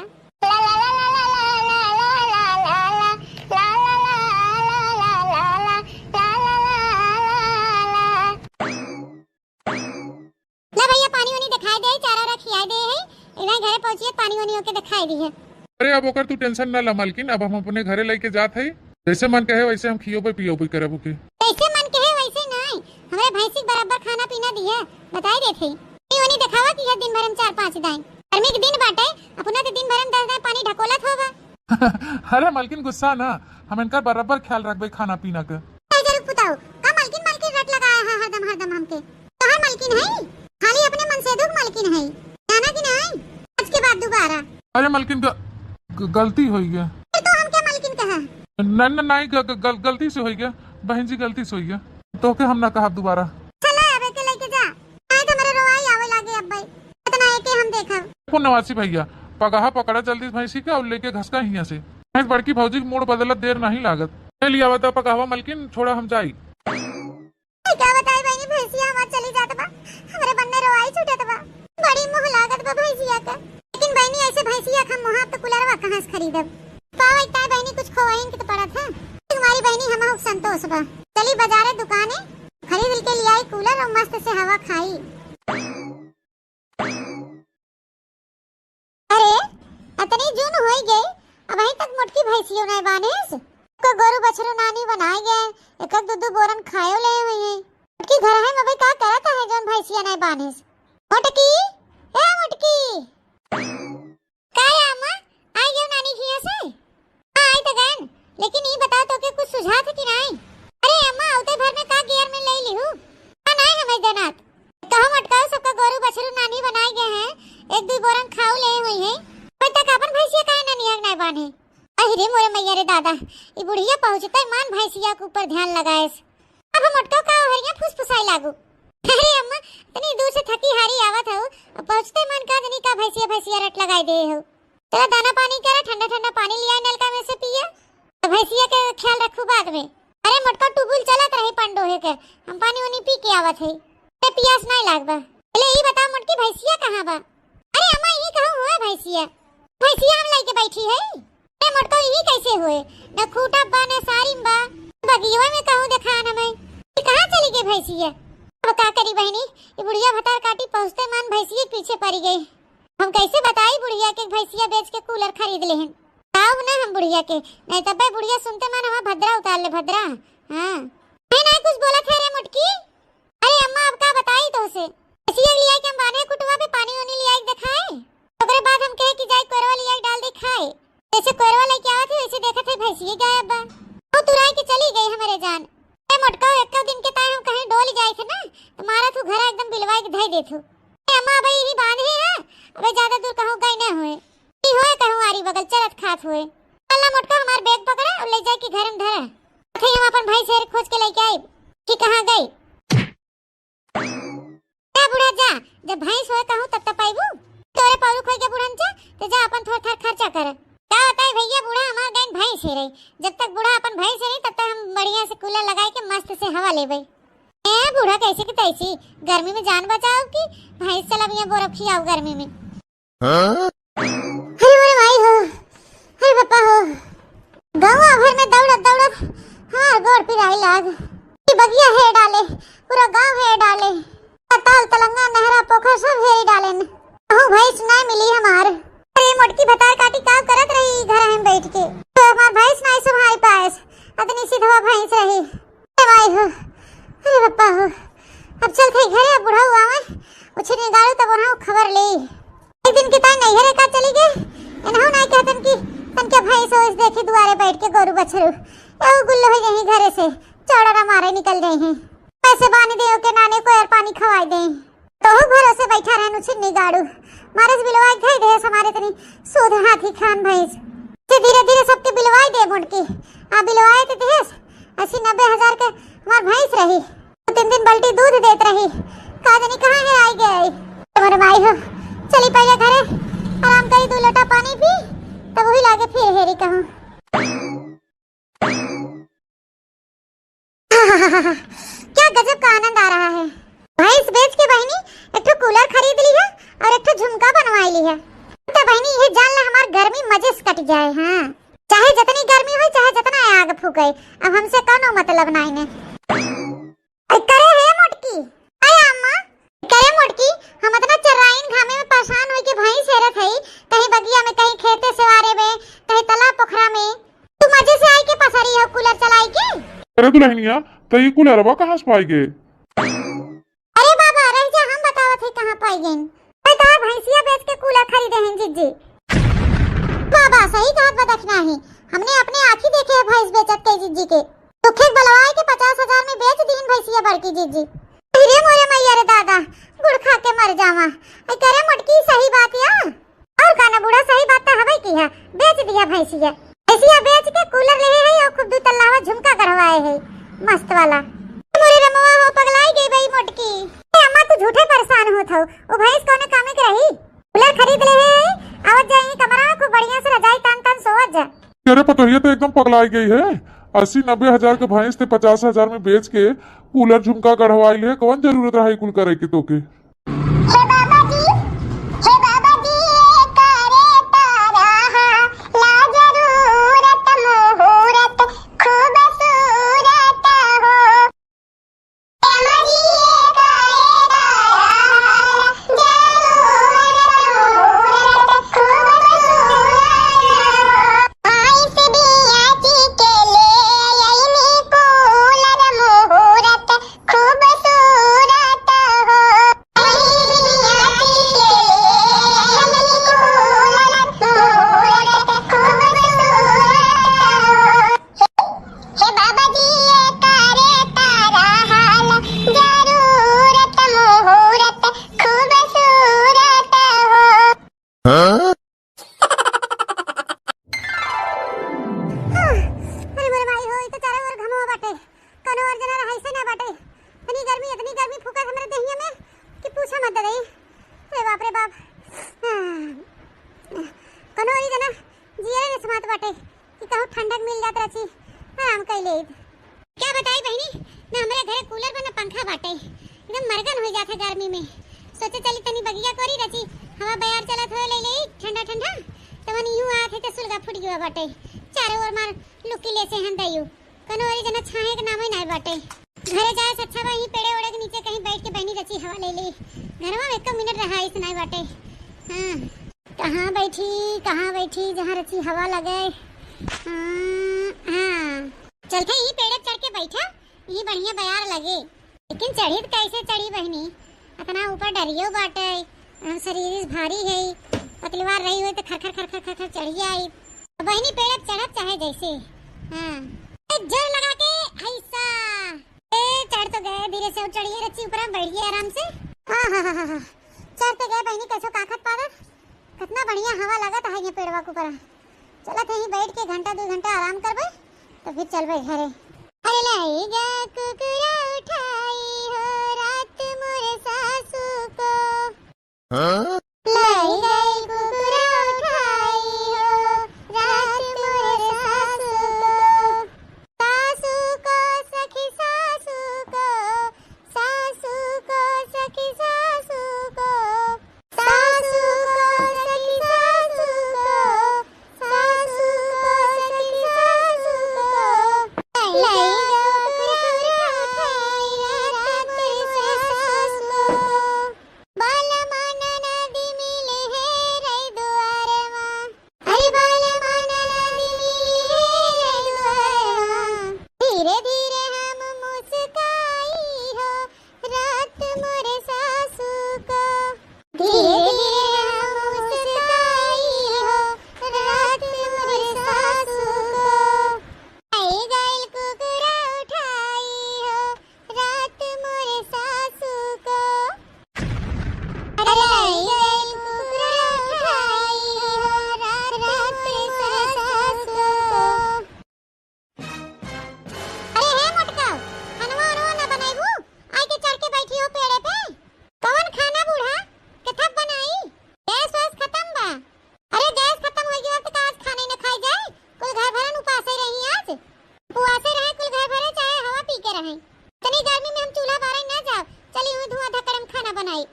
ला भैया, पानी वानी दिखाई दे, चारा वारा खियाई दे है, इधर घरे पहुँचिए, पानी वानी ओके दिखाई दी है। अरे अब ओकर तू tension ना ला मालकिन, अब हम अपने घरे लेके जात है, जैसे मन कहे वैसे हम खियोबे पियोबे करब ओके। जैसे मन कहे वैसे नहीं, हमरे भैंसी के बराबर खाना पीना दिया, बताई देत है। पानी वानी दिखावा कि यह दिन भर हम चार पाँच दाई, गर्मी के दिन बाटे, अपना तो दिन भर हम दस दाई पानी ढकोलत होबा। अरे मालकिन गुस्सा ना, हम इनका बराबर ख्याल रखबे खाना पीना के। ए जरूर पुताऊ, का मलकिन मलकिन रट लगाया है हरदम हरदम हमके? तोहार मलकिन है, खाली अपने मन से दुख मलकिन है, जाना कि नहीं? आज के बाद दोबारा। अरे मलकिन ग-, ग-, गलती होई गया। फिर तू हमके मलकिन कहा? न, न, नहीं, ग-, ग-, गल-, गलती से होई गया, बहन जी गलती से होई गया, तोके हम ना कहब दोबारा। चला अब एके लेके जा, नहीं तो मेरे रोवाई आवे लागे अब भाई, इतना एके हम देखब। पुनवासी भैया, पगहा पकड़ा जल्दी भैंसी के और लेके घसका हियां से। भैंस बड़की भौजी के मूड बदलत देर नहीं लागत। ले लिया बता पगहवा मलकिन, छोड़ा हम जाई। ए, का बताई बहिनी, भैंसिया हमार चली जात बा, हमरे बन्ने रोवाई छूटत बा, बड़ी मोह लागत बा भैंसिया के। लेकिन बहिनी, ऐसे भैंसिया के हम मुहाब तो कुलरवा कहाँ से खरीदब? पावा इतना बहिनी, कुछ खोवाइन के तो पड़त है। तुम्हारी बहिनी हम संतोष बा, चली बाजारे दुकाने खरीद के लियाई cooler और मस्त से हवा खाई। अरे, अतनी जून होई गई, अबहीं तक मोटकी भैंसियो नाय बान्हेस। को गोरू बछरू नानी बनाए गए, एक एक दू दू बोरन खायो ले हुई है। मोटकी घर है, अबे का करत है जौन भैंसिया नाय बान्हेस? मोटकी, ए मोटकी। का है अम्मा, आई गयो नानी खिया से? हाँ, आई तो गयन, लेकिन ई बताओ तोके कुछ सुझात है कि नाई? अरे अम्मा, औते भर में का गियर में ले लिहू? हाँ, नाई हमरे जनात। कहो मटकाओ, सबका गोरू बछरू नानी बनाए गए हैं, एक दू बोरन खाऊ ले हुई है, पर तक अपन भैंसिया काहे ना निहक नाई बान्हे? अहि रे मोरे मैया रे दादा, ई बुढ़िया पहुँचते मान भैंसिया के ऊपर ध्यान लगाएस। अब हम मटकाओ का ओहरिया फुसफुसाए लागू। अरे अम्मा, इतनी दूर से थकी हारी आवत हऊ, अब पहुँचते मान का जनी का भैंसिया भैंसिया रट लगाए दे हऊ। चला दाना पानी करा, ठंडा ठंडा पानी लिया नलका में से पिया, तो भैंसिया के ख्याल रखू बाद में। अरे मोटका टुबुल चलत रही पंडोहे के, हम पानी उनी पी के आवत है, ते पियास नहीं लाग बा। पहले ई बताओ मोटकी भैंसिया कहाँ बा? अरे अम्मा, ई कहूँ हुआ भैंसिया? भैंसिया हम लेके बैठी है। अरे मोटका, ई कैसे हुए? न खूटा बा, न सारिम बा, बगियवा में कहूँ देखान हमें। ई कहाँ चली गई भैंसिया? अब का करी बहनी, ई बुढ़िया भतार काटी पहुँचते मान भैंसिया के पीछे पड़ी गई। हम कैसे बताई बुढ़िया के भैंसिया बेच के कूलर खरीद लेहन। बताओ ना हम बुढ़िया के, नहीं तब बुढ़िया सुनते मन हमार भद्रा उतार ले, भद्रा। हाँ। नहीं, नहीं, कुछ बोलत है रे मोटकी। अरे अम्मा, अब का बताई तोहसे? भैंसिया लिया के हम बान्हे कुटवा पे पानी उनी लिया के दिखाए। ओकरे बाद हम कहे कि जाए कोरवा लिया के डाल दे खाए। जैसे कोरवा लेके आवत है, वैसे देखत है भैंसिया गायब बा। वो तुराई के चली गई हमारे जान। ए मोटका, एक्को दिन के ताई हम कहीं डोल जाए थे ना, तो मारा तू घर एकदम बिलवाए के धई देथू। ए अम्मा, अबे यही बांधे है, अबे ज्यादा दूर कहूँ गई ना हुए। ई होए कहूँ आरी बगल चलत खात हुए। चला मोटका, हमार बैग पकड़ा और ले जाए के घर में धरा। अथे हम अपन भैंस हेर खोज के लेके आई कि कहाँ गई। जा बूढ़ा जा, जब भैंस होए कहूँ तब तो पाइबू। तोरे पौरुख होए के बूढ़न चा, तो जा अपन थोड़ा थार खर्चा कर। का बताई भैया, बूढ़ा हमार गइन भैंस हेरे। जब तक बूढ़ा अपन भैंस हेरे, तब तक हम बढ़िया से कूलर लगाए के मस्त से हवा लेबे। ए बूढ़ा, कैसे की तैसी गर्मी में जान बचाओ कि भैंस चलाओ या बोरब खियाओ गर्मी में। हाँ? अरे मोरे माई हो, अरे पापा हो, गाँव भर में दौड़त दौड़त हमार गोड़ पिराई लाग। ई बगिया हेर डाले, पूरा गाँव हेर डाले, ताल तलंगा नहरा पोखर सब हेर डालेन। कहूँ भैंस ना मिली हमार। अरे मोटकी भतार काटी का करत रही घर में बैठ के, तो हमार भैंस ना संभाल पाएस, अतनी सिधवा भैंस रही। ए माई हो, अरे पप्पा हो, अब चलत हई घरे, अब बुढ़ऊ आवे, उछिनी गाड़ू तब उहाँ खबर लेई। एक दिन के ताई नैहरे का चली गए, एनहू नाई कहतन कि तनके भैंस ओइस देखी दुआरे बैठ के गोरू बछरू, एहू गुल्ल हो जाही घरे से, चौड़ा ना मारे निकल जाही। पैसे बानी दे ओके नाने को यार पानी खवाई दे। तोहू भरोसे बैठा रहन उछिन्नी गाड़ू। मारस बिलवाई धई देस हमारे तनी सूध हाथी खान भैंस। से धीरे धीरे सबके बिलवाई दे मोटकी। आ बिलवाए ते देस अस्सी नब्बे हजार के हमार भैंस रही। दो तीन दिन बाल्टी दूध देत रही। का जानी कहाँ है आई गए। तुम्हारे माई हो। चली पहले घरे आराम करी, दो लोटा पानी पी, तब वही लागे फिर हेरी कहूँ। क्या गजब का आनंद आ रहा है। भैंस बेच के बहिनी एक ठो कूलर खरीद लिहा और एक ठो झुमका बनवाई लिहा। तो बहिनी ये जान ला हमार गर्मी मजे से कट जाए। हाँ, चाहे जितनी गर्मी होए, चाहे जितना आग फूके, अब हमसे कौनो मतलब नाई ने। अरे करे हे मोटकी, अरे अम्मा, करे मोटकी, हम इतना चर्राइन घामे में परेशान होई के भैंस हेरत हई, कहीं बगिया में, कहीं खेते सेवारे में, कहीं तालाब पोखरा में। तू मजे से आई के पसरी हो कूलर चलाई के। अरे दुल्हनिया, तो ये कूलरवा कहाँ से पाई गए? अरे बाबा, रह जा, हम बतावत है कहाँ पाई गइन। मैं तोहार भैंसिया बेच के कूलर खरीदे हैं जिज्जी। बाबा, सही कहत बा दखिनाही, हमने अपने आँखी देखे है भैंस बेचत के जिज्जी के। दुखे के बलवाए के पचास हजार में बेच दीन भैंसिया बड़की जिज्जी। अरे मोरे मैया रे दादा, गुड़ खा के मर जावा। ऐ करे मोटकी, सही बात या। और का ना बूढ़ा, सही बात तो हवे की है, बेच दिया भैंसिया। भैंसिया बेच के कूलर लेहे है और खूब दू तल्ला झुमका गढ़वाए है, मस्त वाला। मोरे रमवा हो, पगलाई गई बई मोटकी। ए अम्मा, तू झूठे परेशान होत हो, वो भैंस कौने कामे के रही? कूलर खरीद लेहे है, आवत जाई कमरा में खूब बढ़िया से रजाई तान तान सोवत जा। अरे पतोहिया तो एकदम पगलाई गई है, अस्सी नब्बे हजार के भैंस ते पचास हजार में बेच के कूलर झुमका गढ़वाई ले, कौन जरूरत रहा कुल करे के तोके? हे बाबा जी, हे बाबा जी, ये करे तारा हा, ला जरूरत मुहूर्त खूबसूरत हो। हे बाबा जी, ये करे तारा हा, जरूरत मुहूर्त खूबसूरत हो। आइस बिया जी के ले अइनी कूलर मुहूर्त खूबसूरत हो। हे बाबा जी, ये करे तारा हाल, जरूरत मुहूर्त खूबसूरत हो। हाँ? अरे मोरे माई हो, ई तो चारों ओर घमवा बाटे, कौनो ओर जना रहाई से ना बाटे। इतनी गर्मी, इतनी गर्मी फूकत हमरे देहिया में कि पूछा मत दई। अरे बाप रे बाप, हाँ। कौनो ओर जना जियरे ने समात बाटे कि कहूँ ठंडक मिल जात रची, आराम कई लेइत। क्या बताई बहिनी, ना हमरे घरे कूलर बा ना पंखा बाटे, एकदम मरगन हो जात है गर्मी में। सोचे चली तनी बगिया कोरी रची, हवा बयार चलत हो ले ले ठंडा ठंडा, तवन यूं आत है ते सुलगा फूट गया बाटे, चारों ओर मार लुकी ले से हन दयू, कनो ओरी जना छाहे के नामो नाय बाटे। घरे जाए से अच्छा बा, यहीं पेड़े ओड़े के नीचे कहीं बैठ के बहिनी रची हवा ले ली, घरवा में एको मिनट रहाइस नाय बाटे। हाँ, कहाँ बैठी, कहाँ बैठी, जहाँ रची हवा लगे। हाँ, हाँ। चलते यहीं पेड़े चढ़ के बैठा, यहीं बढ़िया बयार लगे। लेकिन चढ़ी त कैसे चढ़ी बहिनी, इतना ऊपर डरियो बाटे, हम शरीर भारी है, पतलीवार रही हुई तो खर खर खर खर खर खर चढ़ी आई। बहिनी पेड़ पे चढ़ब चाहे जैसे। हाँ। ए, जोर लगा के ऐसा। ए, चढ़ तो गए धीरे से, चढ़िए रची ऊपर बैठ गए आराम से। हाँ, हाँ, हाँ, हाँ, हाँ। चढ़ तो गए बहिनी, कैसो काखत पावत। कितना बढ़िया हवा लागत है ये पेड़वा के ऊपर। चलत हई, बैठ के घंटा दू घंटा आराम करबे, तो फिर चलबे घरे। अरे लाई गा कुकुरा उठाई हो रात मोरे सासू को। हाँ? लाई गई कुकुरा उठाई हो रात मोरे सासू को। सासू को सखी सासू को, सासू को सखी सासू को, सासू को सखी सासू को, सासू को सखी सासू को। लाई गई कुकुरा उठाई हो रात मोरे सासू को। बालमा ननदी मिली है रे दुआरवा। अरे बालमा ननदी मिली है रे दुआरवा। धीरे धीरे हम मुस्काई हो रात मोरे सासू को। धीरे धीरे हम मुस्काई हो रात मोरे सासू को। आई गइल कुकुरा उठाई हो रात मोरे सासू को। अरे आई गइल कुकुरा उठाई हो रात मोरे सासू को। अरे हे मोटका, खानवा उनवा ना बनाइबू? आई के चढ़ के बैठी हो पेड़े पे। कवन खाना बूढ़ा? कथब बनाई? गैस वैस खत्म बा? अरे गैस खत्म हो गया तो का आज खाना ही ना खाई जाए? कुल घर भरन उपासे रही आज। उपासे रहे कुल घर भरे, चाहे हवा पी के रहे। इतनी गर्मी में हम चूल्हा बारे ना जाब। चली हुई धुआं धक्कड़ में खाना बनाई।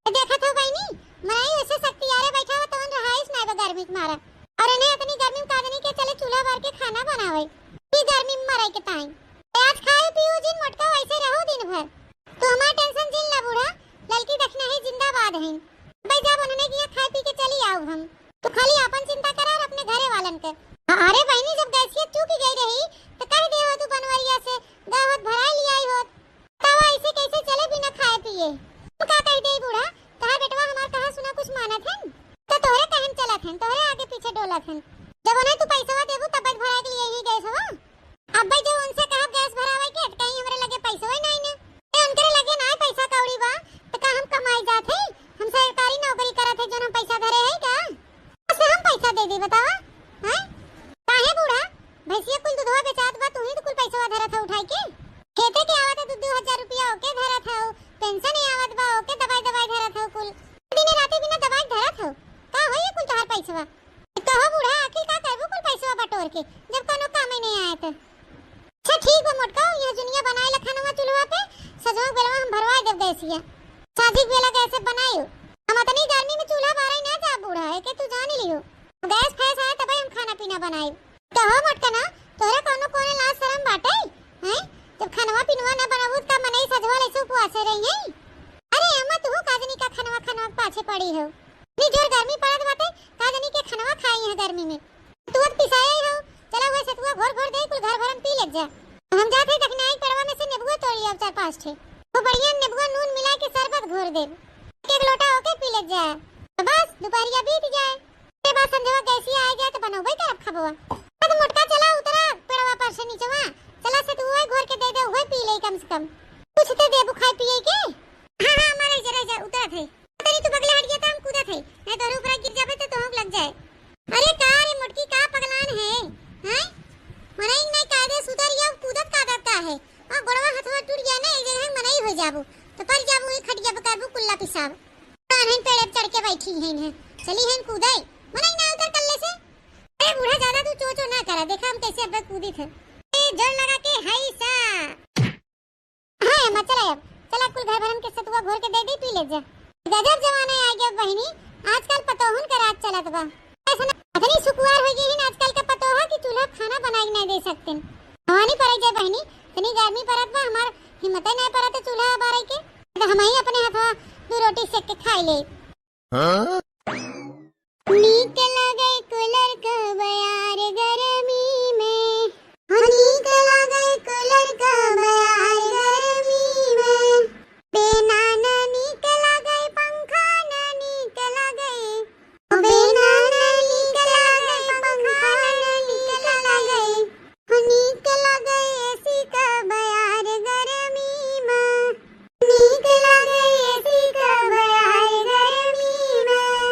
तो देखत हो बहिनी, मनई वैसे शक्ति आरे बैठा हो, तवन रहाइश ना बा गर्मी के मारा। और इन्हें इतनी गर्मी में काजनी के चले चूल्हा बार के खाना बनावे। ई गर्मी में मरे के ताई। ए, आज खाए पीऊ जिन मोटका, वैसे रहो दिन भर। तू हमार टेंशन जिन ला बूढ़ा, ललकी दखना ही जिंदाबाद हैं। भाई जब उन्होंने किया खाए पी के चली आओ हम। तू खाली अपन चिंता करा और अपने घरे वालन के। अरे बहिनी, जब गैसिया चूक गई रही तो कह दे हो तू बनवरिया से, गावत भराई लियाई होत। तब ऐसे कैसे चले बिना खाए पिए? तू का कह दे बूढ़ा, तहार बेटवा हमार कहा सुना कुछ मानत हन? तो तोहरे कहन चलत हन, तोहरे आगे पीछे डोलत हन। जब उन्हें तू पैसवा देबू तब भराए के लिए ही गैस हवा। अब भाई जो उनसे कहब गैस भरावे के, त कहीं हमरे लगे पैसवा ही नहीं ने। ए, उनकरे लगे ना पैसा कौड़ी बा, त का हम कमाई जात है? हम सरकारी नौकरी करत है, जोन हम पैसा धरे है का? से हम पैसा दे दी, बतावा? हैं? काहे बूढ़ा? भैंसिया कुल दूधवा बेचात बा, तू ही तो कुल पैसवा धरत है उठाई के। खेते के आवत है दू दू हजार रुपया, ओके धरत है, पेंशन ही आवत बा, ओके दबाई दबाई धरत है कुल। दिन राती बिना दबाई धरत है, का होई कुल तोहार पैसवा? कहो बूढ़ा, आखिर का करबू कुल पैसवा बटोर के, जब कोनो कामे नहीं आए तो? अच्छा ठीक बा मोटका, यह जुनिया बनाए ला खानवा चूल्हा पे, सजवा बेलवा हम भरवाए देब गैसिया। साझी बेला गैस बनायो। हम अतनी गर्मी में चूल्हा बारे ना जा बूढ़ा, एके तू जान लियो। गैस फैस आए तबे हम खाना पीना बनाई। कहो मोटका ना, तोहरा कौनो कोनो लाज शरम बाटे? हैं? जब खानवा पीनवा ना बनाबू त का मनई सजवा ले से उपवासे रही हैं? अरे अम्मा तू काजनी का खानवा खानवा के पाछे पड़ी हो। इतनी जोर गर्मी पड़त बाटे, काजनी के खानवा खाई है गर्मी में। तू अब पिसाए हो, चला हुआ सतुआ घोर घोर दे, कुल घर भरन पी ले जा। हम जात है दखनाई पेड़वा में से नेबुआ तोड़ लिया चार पाँच ठे। वो बढ़िया नेबुआ नून मिला के शरबत घोर दे, एक एक लोटा होके पी ले जा। तो बस दोपहरिया बीत जाए, के बाद संझवा गैसिया आ जाए तो बनौबे करब खबवा। अब मोटका चला उतरा पेड़वा पर से नीचवा, चला सतुआ घोर के दे दे, उहे पी ले कम से कम। कुछ तो देबू खाए पिए के। हाँ हाँ, अम्मा रह जा, रह जा, उतरत है। तनी तू बगले हट गया तो हम कूदत है, नहीं तो ऊपर गिर जाबे तो तोहक लग जाए। अरे का रे मोटकी, का पगलान है, हैं? मनई नहीं कायदे सुधर या कूदत कादत का है? और गोड़वा हथवा टूट गया ना, एक जगह मनई हो जाबू, तो पर जाबू ही खटिया पे करबू कुल्ला पिसाब। कान्हन पेड़े पे चढ़ के बैठी हैं, हैं। चली हैं कूदे, मनई ना उतर कल्ले से। अरे बूढ़ा ज्यादा तू चो चो ना करा, देखा हम कैसे अब कूदी थे। ए, जोर लगा के हाय सा। हाँ अम्मा, चला अब। चला कुल घर भरन के सतुआ घोर के दे दे, पी ले जा। गजब जमाना आ गया बहिनी, आजकल पतोहन का राज चलत बा। ऐसा ना, इतनी सुकुवार हो गई है ना आजकल का पतोह कि चूल्हा खाना बनाई नहीं दे सकते। भवानी पड़े जाए बहिनी, इतनी गर्मी पड़त बा, हमार हिम्मत ही नहीं पड़त चूल्हा बारे के। तो हम ही अपने हाथवा दो रोटी सेक के खाई ले। हाँ? नीक लागे कूलर का बयार गरमी में। हाँ, नीक लागे कूलर का बयार गरमी में। बेना ना नीक लागे, पंखा ना नीक लागे। बेना ना नीक लागे, पंखा ना नीक लागे। नीक लागे एसी का बयार गरमी में। नीक लागे एसी का बयार गरमी में।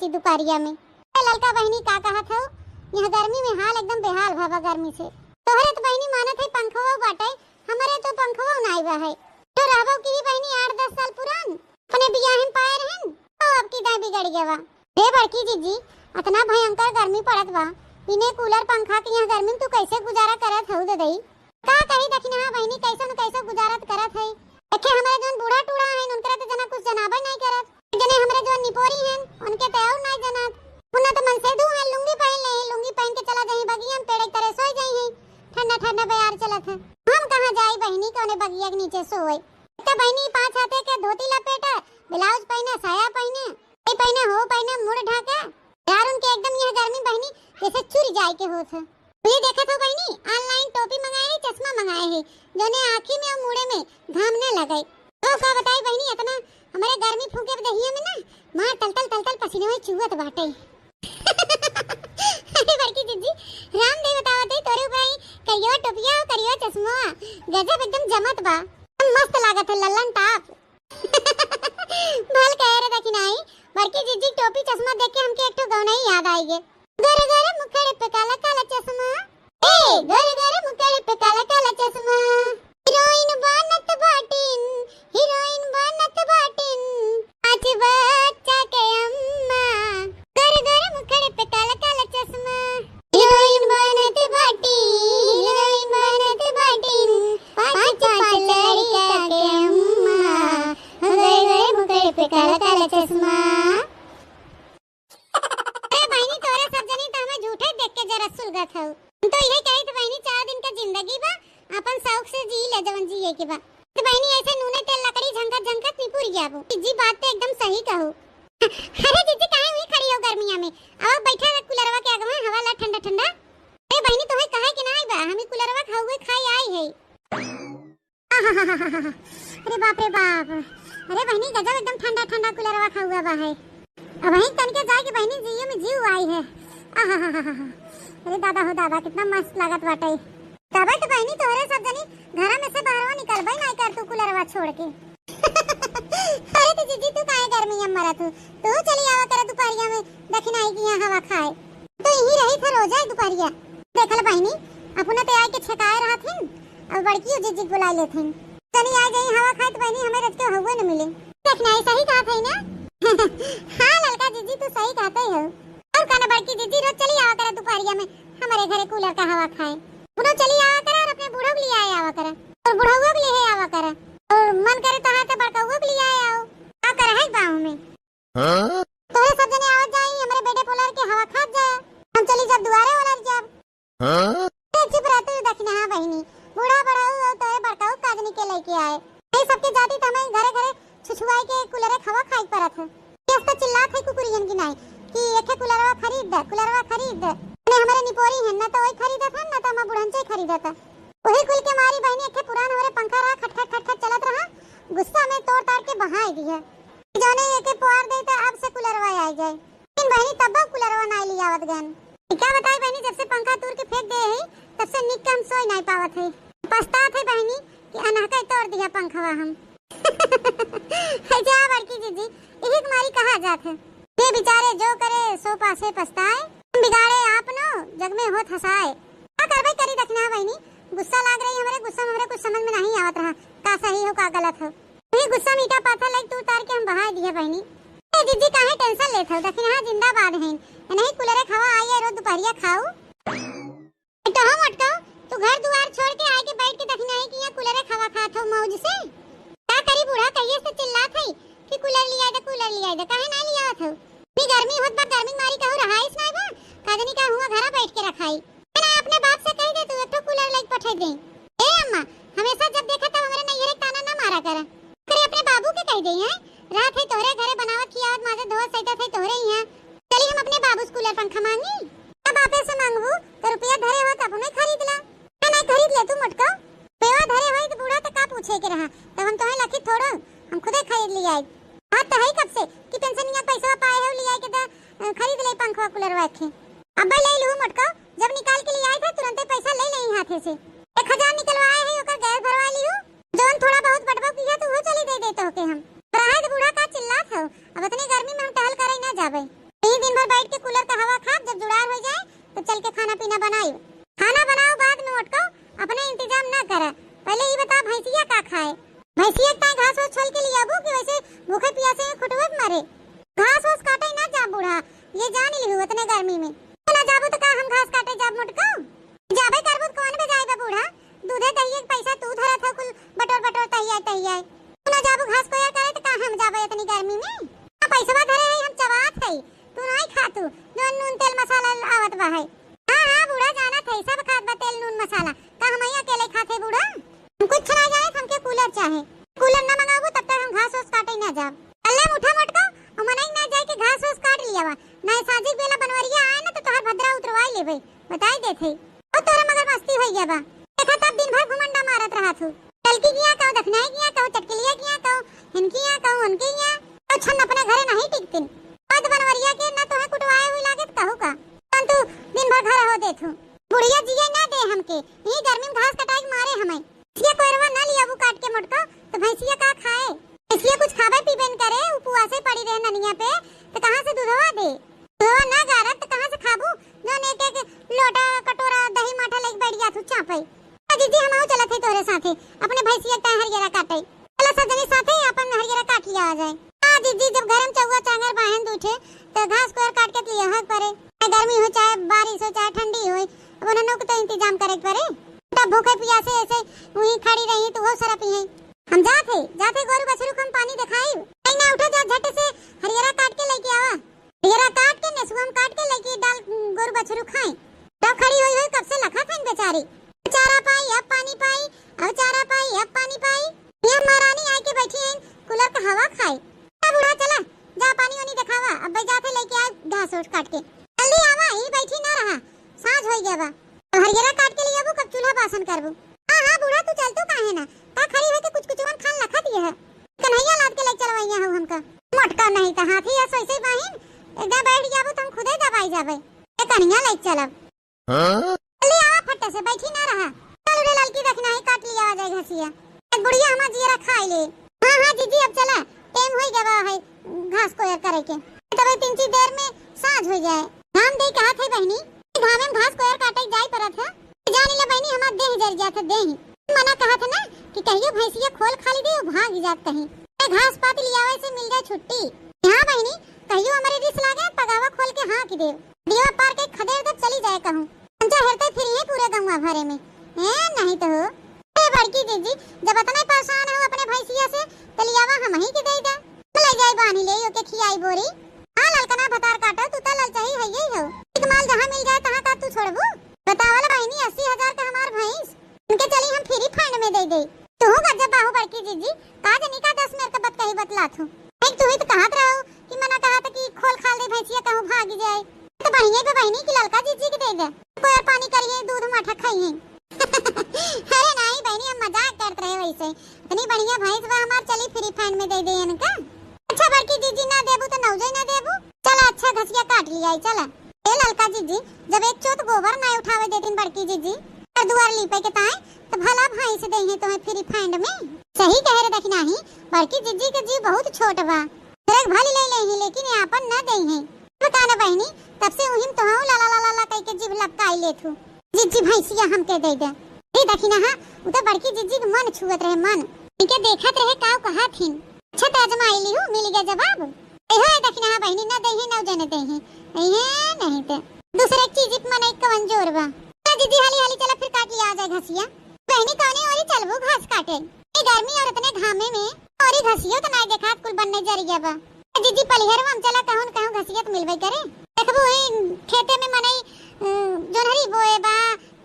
ती दुपहरिया में। ए ललका बहिनी, का कहत हऊ? यहाँ गर्मी में हाल एकदम बेहाल भवा गर्मी से। तोहरे तो बहिनी मानत है पंखवा बाटे, हमरे तो पंखवा नाई बा है। तो रहबो की बहिनी आठ दस साल पुरान, अपने बियाह में पाए रहन, तो अब की दाई बिगड़ गया बा। हे बड़की जीजी, अतना भयंकर गर्मी पड़त बा, बिने कूलर पंखा के यहाँ गर्मी में तू कैसे गुजारा करत हऊ ददई? का कही दखिनहा बहिनी, कैसन कैसे गुजारत करत है। देखे हमरे जौन बूढ़ा टूढ़ा हैं, उनकरा तो जना कुछ जनाबे नहीं करत। जने हमरे जौन निपोरी हैं, उनके तो और नहीं जनात। उन्ना तो मन से दू हैं, लुंगी पहन ले, लुंगी पहन के चला जाई बगिया में, पेड़ के तरे सोई जाई है। ठंडा ठंडा बयार चलत है। हम कहाँ जाई बहिनी, कौने बगिया के नीचे सोए? तो बहिनी पाँच हाथे के धोती लपेटा, ब्लाउज पहने, साया पहने, ये पहने, हो पहने, मुड़ ढाके। यार उनके एकदम यह गर्मी बहिनी जैसे चुर जाए के होत है। ये देखत हो बहिनी, online टोपी मंगाए है, चश्मा मंगाए है, जोने आँखी में और मुड़े में घाम न लगे। तो का बताई बहिनी, इतना हमारे गर्मी फूके दहिया में ना, मार तल तल तल तल पसीना में चुअत बाटे। अरे बड़की जीजी, रामदेव बतावत है तोरे ऊपर आई करियो टोपिया और करियो चश्मा, गजब एकदम जमत बा। एकदम मस्त लागत है लल्लन टाप। भल कहे रे दखिनाई, बड़की जीजी के टोपी चश्मा देख के हमके एक ठो गौनई याद आई गे। गोरे गोरे मुखड़े पे काला काला चश्मा, ए गोरे गोरे मुखड़े पे काला काला चश्मा। हीरोइन बनत बाटिन, हीरोइन बनत बाटिन, पाँच बच्चा के अम्मा। गोरे गोरे मुखड़े पे काला काला चश्मा। हीरोइन बनत बाटिन, हीरोइन बनत बाटिन, पाँच पाँच लड़का के अम्मा। गए गए मुखड़े पे काला काला चश्मा। अरे बहिनी, तोरे सब जनी तो हमें झूठे देख के जरा सुलगत हऊ। हम तो यही कही तो बहिनी, चार दिन का जिंदगी बा, अपन शौक से जी ले जवन जिए के बा। तो बहिनी, ऐसे नूने तेल लकड़ी झंकत झंकत निपुर जाबो। जीजी बात तो एकदम सही कहू। अरे जीजी, काहे हुई खड़ी हो गर्मिया में? अब बैठा रह कूलरवा के आगे में, हवा ला ठंडा ठंडा। अरे बहिनी, तोहे कहे के ना आई बा, हम ई कूलरवा के हउए खाई आई है। अरे बाप रे बाप, अरे बहिनी गजब एकदम ठंडा ठंडा कूलरवा के हउआ बा है। अब वहीं तनिके जाए के बहिनी जियो में जीव आई है। आहाहाहा। अरे दादा हो दादा, कितना मस्त लागत बाटे। तबे तो बहिनी तोहरे सब जनी घरा में से बाहरवा निकलबे नाई कर तू कूलरवा छोड़ के। अरे तो जीजी तू काहे गर्मी में मरत हू? तू चली आवा कर दुपहरिया में दखिनाई की यहाँ हवा खाए। तो यही रही था रोजा दुपहरिया। देखल बहिनी, अपना तो आए के छेकाए रहत हिन, अब बड़की जीजी के बुलाए लेत हिन। चली आ जाई हवा खाए तो बहिनी हमें रोज के हउए न मिले। दखिनाई सही कहत है ना? हाँ ललका जीजी तू सही कहते हो। और का ना बड़की जीजी रोज चली आवा कर दुपहरिया में हमरे घरे कूलर का हवा खाए। बुढ़ऊ चली आवा करे और अपने बूढ़ो के लिए आए आवा करे। और बुढ़ऊ के लिए आवा करे। और मन करे तहार तो बड़कऊ के लिए आए आओ। का करे है गाँव में? हाँ? तोहे सब जने आवत जाई, हमरे बेटे पोलर के हवा खात जाए। हम चली जब दुआरे ओलर जब। हाँ? ए, चुप रह तू दखिनहा बहिनी। बूढ़ा बढ़ऊ और तोहे बड़कऊ काजनी के लेके आए। ये सबके जाती तो हमें घरे घरे छुछुआई के कूलरे खवा खाई परत है। केस तो चिल्लात है कुकुरियन की नाई कि एके कूलरवा खरीद दे, कूलरवा खरीद दे। ने हमारे निपोरी है, ना तो वही खरीदत है, ना तो हमार बुढ़नचे खरीदत है। वही कुल के मारी बहिनी एके पुरान हमारे पंखा रहा, खटखट खटखट चलत रहा, गुस्सा में तोड़ ताड़ के बहाई दिया। जौने एके पुआर दे तो अब से कूलरवा आई जाए। लेकिन बहिनी तब कूलरवा ना लियावत गन। का बताई बहिनी, जब से पंखा तूर के फेंक दे है, तब से निक के हम सोई नहीं पावत है। पछतात है बहिनी कि अनहका ही तोड़ दिया पंखवा हम। जा बड़की जीजी, यही तुम्हारी कहा जात है। ये बेचारे जो करे सो पासे पछताए, हम बिगाड़े आपनो जग में होत हंसाए। का करबे करी दखिनहा बहिनी, गुस्सा लाग रही हमरे, गुस्सा में हमरे कुछ समझ में नहीं आवत रहा, का सही हो का गलत हो। ये गुस्सा में ईटा पाथर लाइक तूर तार के हम बहाए दिया बहिनी। ए जीजी काहे tension लेत हो, दखिनहा जिंदाबाद हैं, नहीं कूलरे खवा आई है रोज दुपहरिया खाऊ। तो हम अटकाओ, तू घर दुआर छोड़ के आए के बैठ के दखिनहा है कि यहाँ कूलरे खवा खात हो मौज से। का करी बूढ़ा कहिए से चिल्लात है कि कूलर लिया दे, कूलर लिया दे, काहे ना लियावत हो? इतनी गर्मी होत बा, गर्मी मारी कहू रहाइस नाई बा, का जनी का हुआ घरा बैठ के रखाई। ना अपने बाप से कह दे तू एक ठो कूलर लाइक पठा दे। ए अम्मा, हमेशा जब देखा तब हमरे नैहरे ताना ना मारा कर। करे अपने बाबू के कह दे हैं, रात है तोहरे घरे बनावत खियावत माजे धोवत सैतत है तोहरे यहाँ। चली हम अपने बाबू से कूलर पंखा मांगी। अब बापे से मांगबू तो रुपया धरे हो तब उन्हें खरीद ला। ना, ना खरीद ले तू मोटका। पेवा धरे होई तो बूढ़ा तो का पूछे के रहा, तब हम तोहे लखी थोड़ो, हम खुदे खरीद ले आई। बात तो है कब से कि पेंशनिया पैसा पाए हो ले आई के द-, खरीद ले पंखवा कूलर वाखे। अब्बे ले लू मोटका, जब निकाल के ले आई था तुरंते पैसा ले ले हाथे से। एक हजार निकलवाए है ओकर गैस भरवा लियो, जौन थोड़ा बहुत बटबो किया तो वो चली दे दे तो के हम। रहे तो बूढ़ा का चिल्लात हो, अब इतनी गर्मी में हम टहल करे ना जाबे। दिन भर बैठ के कूलर का हवा खाब, जब जुड़ार होइ जाए, तब चल के खाना पीना बनाई। खाना बनाओ बाद में मोटको, अपने इंतजाम ना करा। पहले ई बता, भैंसिया का खाए? भैंसिया के ताई घास ओस छोल के लियाबू कि वैसे भूखे पियासे में खुटवे पे मरे? घास ओस काटे ना जा बूढ़ा, ये जान लिहू, इतने गर्मी में। तू ना जाबू तो का हम घास काटे जाब मोटको? जाबे करबू तो कौन बे जाए बे बूढ़ा? दूधे दहिये के पैसा तू धरत हो कुल बटोर बटोर तहिया तहिया। तू ना जाबू घास कोयर करे तो का हम जाबे इतनी गर्मी में? आ पैसवा धरे है हम चबात है, तू नाई खा तू, जौन नून तेल मसाला आवत बा है। हाँ, हाँ, बूढ़ा जानत है, सब खात बा तेल नून मसाला। का हम ही अकेले खात है बूढ़ा? हम कुछ ना जाए, हमके कूलर चाहे। कूलर ना मंगाबू तब तक हम घास ओस काटे ना जाब। कल्ले उठा मोटको, और मनई ना जाए कि घास ओस काट लियावा। ना साँझी बेला बनवरिया आए ना तो तोहर भद्रा उतरवाई लेबे, बताई देत है। ओ तोरा मगर मस्ती होई गया बा। देखा तब दिन भर घुमंडा मारत रहा थू। कलकी किया कहू, दखनाई किया कहू, चटकिलिया किया कहू, हिनकी किया कहू, उनकी किया। तो छन अपने घरे नहीं टिकतिन। पद बनवरिया के ना तोहे कुटवाए हुई लागे त कहू का। परंतु दिन भर घर हो देथू। बुढ़िया जिए ना दे हमके। ई गर्मी में घास कटाई के मारे हमें। भैंसिया कोयरवा ना लियाबू काट के मोटको, तो भैंसिया का खाए? भैंसिया कुछ खाबे पीबे न करे, उपवासे पड़ी रहे ननिया पे, तो कहाँ से दूधवा दे? दूधवा ना गारब तो कहाँ से खाबू? जौन एक एक लोटा कटोरा दही माठा लेके बैठ जात हूँ चापे। आ जीजी, हम आऊ चलत है तोहरे साथे, अपने भैंसिया का हरियरा काटे। चला सब जने साथे अपन हरियरा काट लिया आ जाए। आ जीजी, जब घर में चौवा चांगर बाहन दूठे, तो घास कोयर काट के लिया हक परे। चाहे गर्मी हो, चाहे बारिश हो, चाहे ठंडी हो, अब उन्होंने को तो इंतजाम करे के परे। तब भूखे पियासे ऐसे वहीं खड़ी रही तो वो सरप ही है। हम जात है, जात है गोरू बछरू को हम पानी दिखाई। नहीं ना उठो, जा झट से हरियरा काट के लेके आवा। हरियरा काट के, नेसुआ में काट के लेके डाल, गोरू बछरू खाए। तब खड़ी हुई हुई कब से लखा था बेचारी। चारा पाई, अब पानी पाई, अब चारा पाई, अब पानी पाई। ये महारानी आए के बैठी हैं, कूलर का हवा खाए। ए बूढ़ा चला, जा पानी वानी दिखावा, अब भाई जाते लेके आ घास ओस काट के। जल्दी आवा, ई बैठी ना रहा, साँझ होई गया बा। अब हरियरा काट के लियाबू, कब चूल्हा बासन करबू? हाँ, हाँ, बूढ़ा, तू चलतू काहे ना? का खड़ी होके कुछ कुचवन खान लखत ये है? कन्हैया लाद के लेके चलवैया हूँ हमका। मोटका नहीं तो हाथी या सोइसे बाहिन, एक दाएं बैठ जाबू तो हम खुदे दबाई जाबे। ए कन्हैया लेके चलब। हाँ? जल्दी आवा फट्टे से, बैठी ना रहा। चल रे ललकी, देखना है काट लिया आ जाए घसिया। एक बुढ़िया हमार जियरा खाई ले। हाँ, हाँ, जीजी, अब चला, टाइम होई गवा है घास कोयर करे के। तबे तीन ची देर में साँझ हो जाए। घाम दे कहा थे बहनी, घामे में घास कोयर काटे जाए परत है। जानी ले बहनी, हमार देह जर जात है, देह। मना कहा था ना कि कहियो भैंसिया खोल खाली दे, भाग जात कहीं। ए, घास पात लियावे से मिल जाए छुट्टी। हाँ बहनी, कहियो हमरे रिस लागे, पगावा खोल के हाँक दे। दिया पार के खदेड़ दे, चली जाए कहूँ। पंचा हेरते फिर ये पूरे गंवा भरे में। ए, नहीं तो हो। ए, बड़की जीजी, जब इतने परेशान हो अपने भैंसिया से, तो लियावा हम ही के दे दे। ले जाई बानी ले, ओके खियाई बोरी। हाँ, ललकना भतार काटो, तू तो ललचही है यही हो। एक माल जहाँ मिल जाए, तहाँ का तू छोड़बू? बतावल बहिनी, अस्सी हजार का हमार भैंस, इनके चली हम फ्री फंड में दे दे। तू गजब बाहू बड़की जीजी, का जनी का दस मेर का बतकही बतलात हो। एक तू ही तो कहत रहो कि मना कहत कि खोल खाल दे भैंसिया कहूँ भागी जाए। तो बढ़िया बे बहिनी की ललका जीजी के दे दे। कोयर पानी करिए, दूध माठा खाइए। अरे नहीं बहिनी, हम मजाक करत रहे वैसे। इतनी बढ़िया भैंस बा हमार, चली फ्री फंड में दे दे इनका। अच्छा बड़की जीजी ना देबू तो नौजे ना देबू। चला अच्छा घसिया काट लिया, चला। ए ललका जीजी, जब एक चोत गोबर ना उठावे देतिन बड़की जीजी, घर दुआर लीपे के ताए, तो भला भैंस देहे तोहे फ्री फंड में। सही कहे रे दखिनाही, बड़की जीजी के जीव बहुत छोट बा। घर के भली ले लेही, लेकिन आपन न देहे। बता न बहिनी, तब से उहिम तोहू लाला लाला ला कह के जीभ लपकाई लेत हूँ। जीजी भैंसिया हमके दे दे। ए दखिनाहा, उ तो बड़की जीजी के मन छुअत रहे, मन। इनके देखत रहे काऊ कहा थिन। अच्छा तो आजमाई ली हूँ, मिल गया जवाब। ए हो, ए दखिनाहा बहिनी, न देही, न जने देही। नहीं है, नहीं ते। दूसरे एक चीज पे मन एक कवन जोर बा। चला जीजी, हाली हाली चला, फिर काट लिया आ जाए घसिया। बहिनी, कौने ओरी चलबू घास काटे? ए गर्मी और इतने घामे में औरी घसियो तो नाई देखात, कुल बन्ने जरिया बा। ए जीजी, पलिहरवा में चला, कहूँ न कहूँ घसिया तो मिलबे करे। देखबू, ई खेते में मनई, अ, जोन्हरी बोए बा,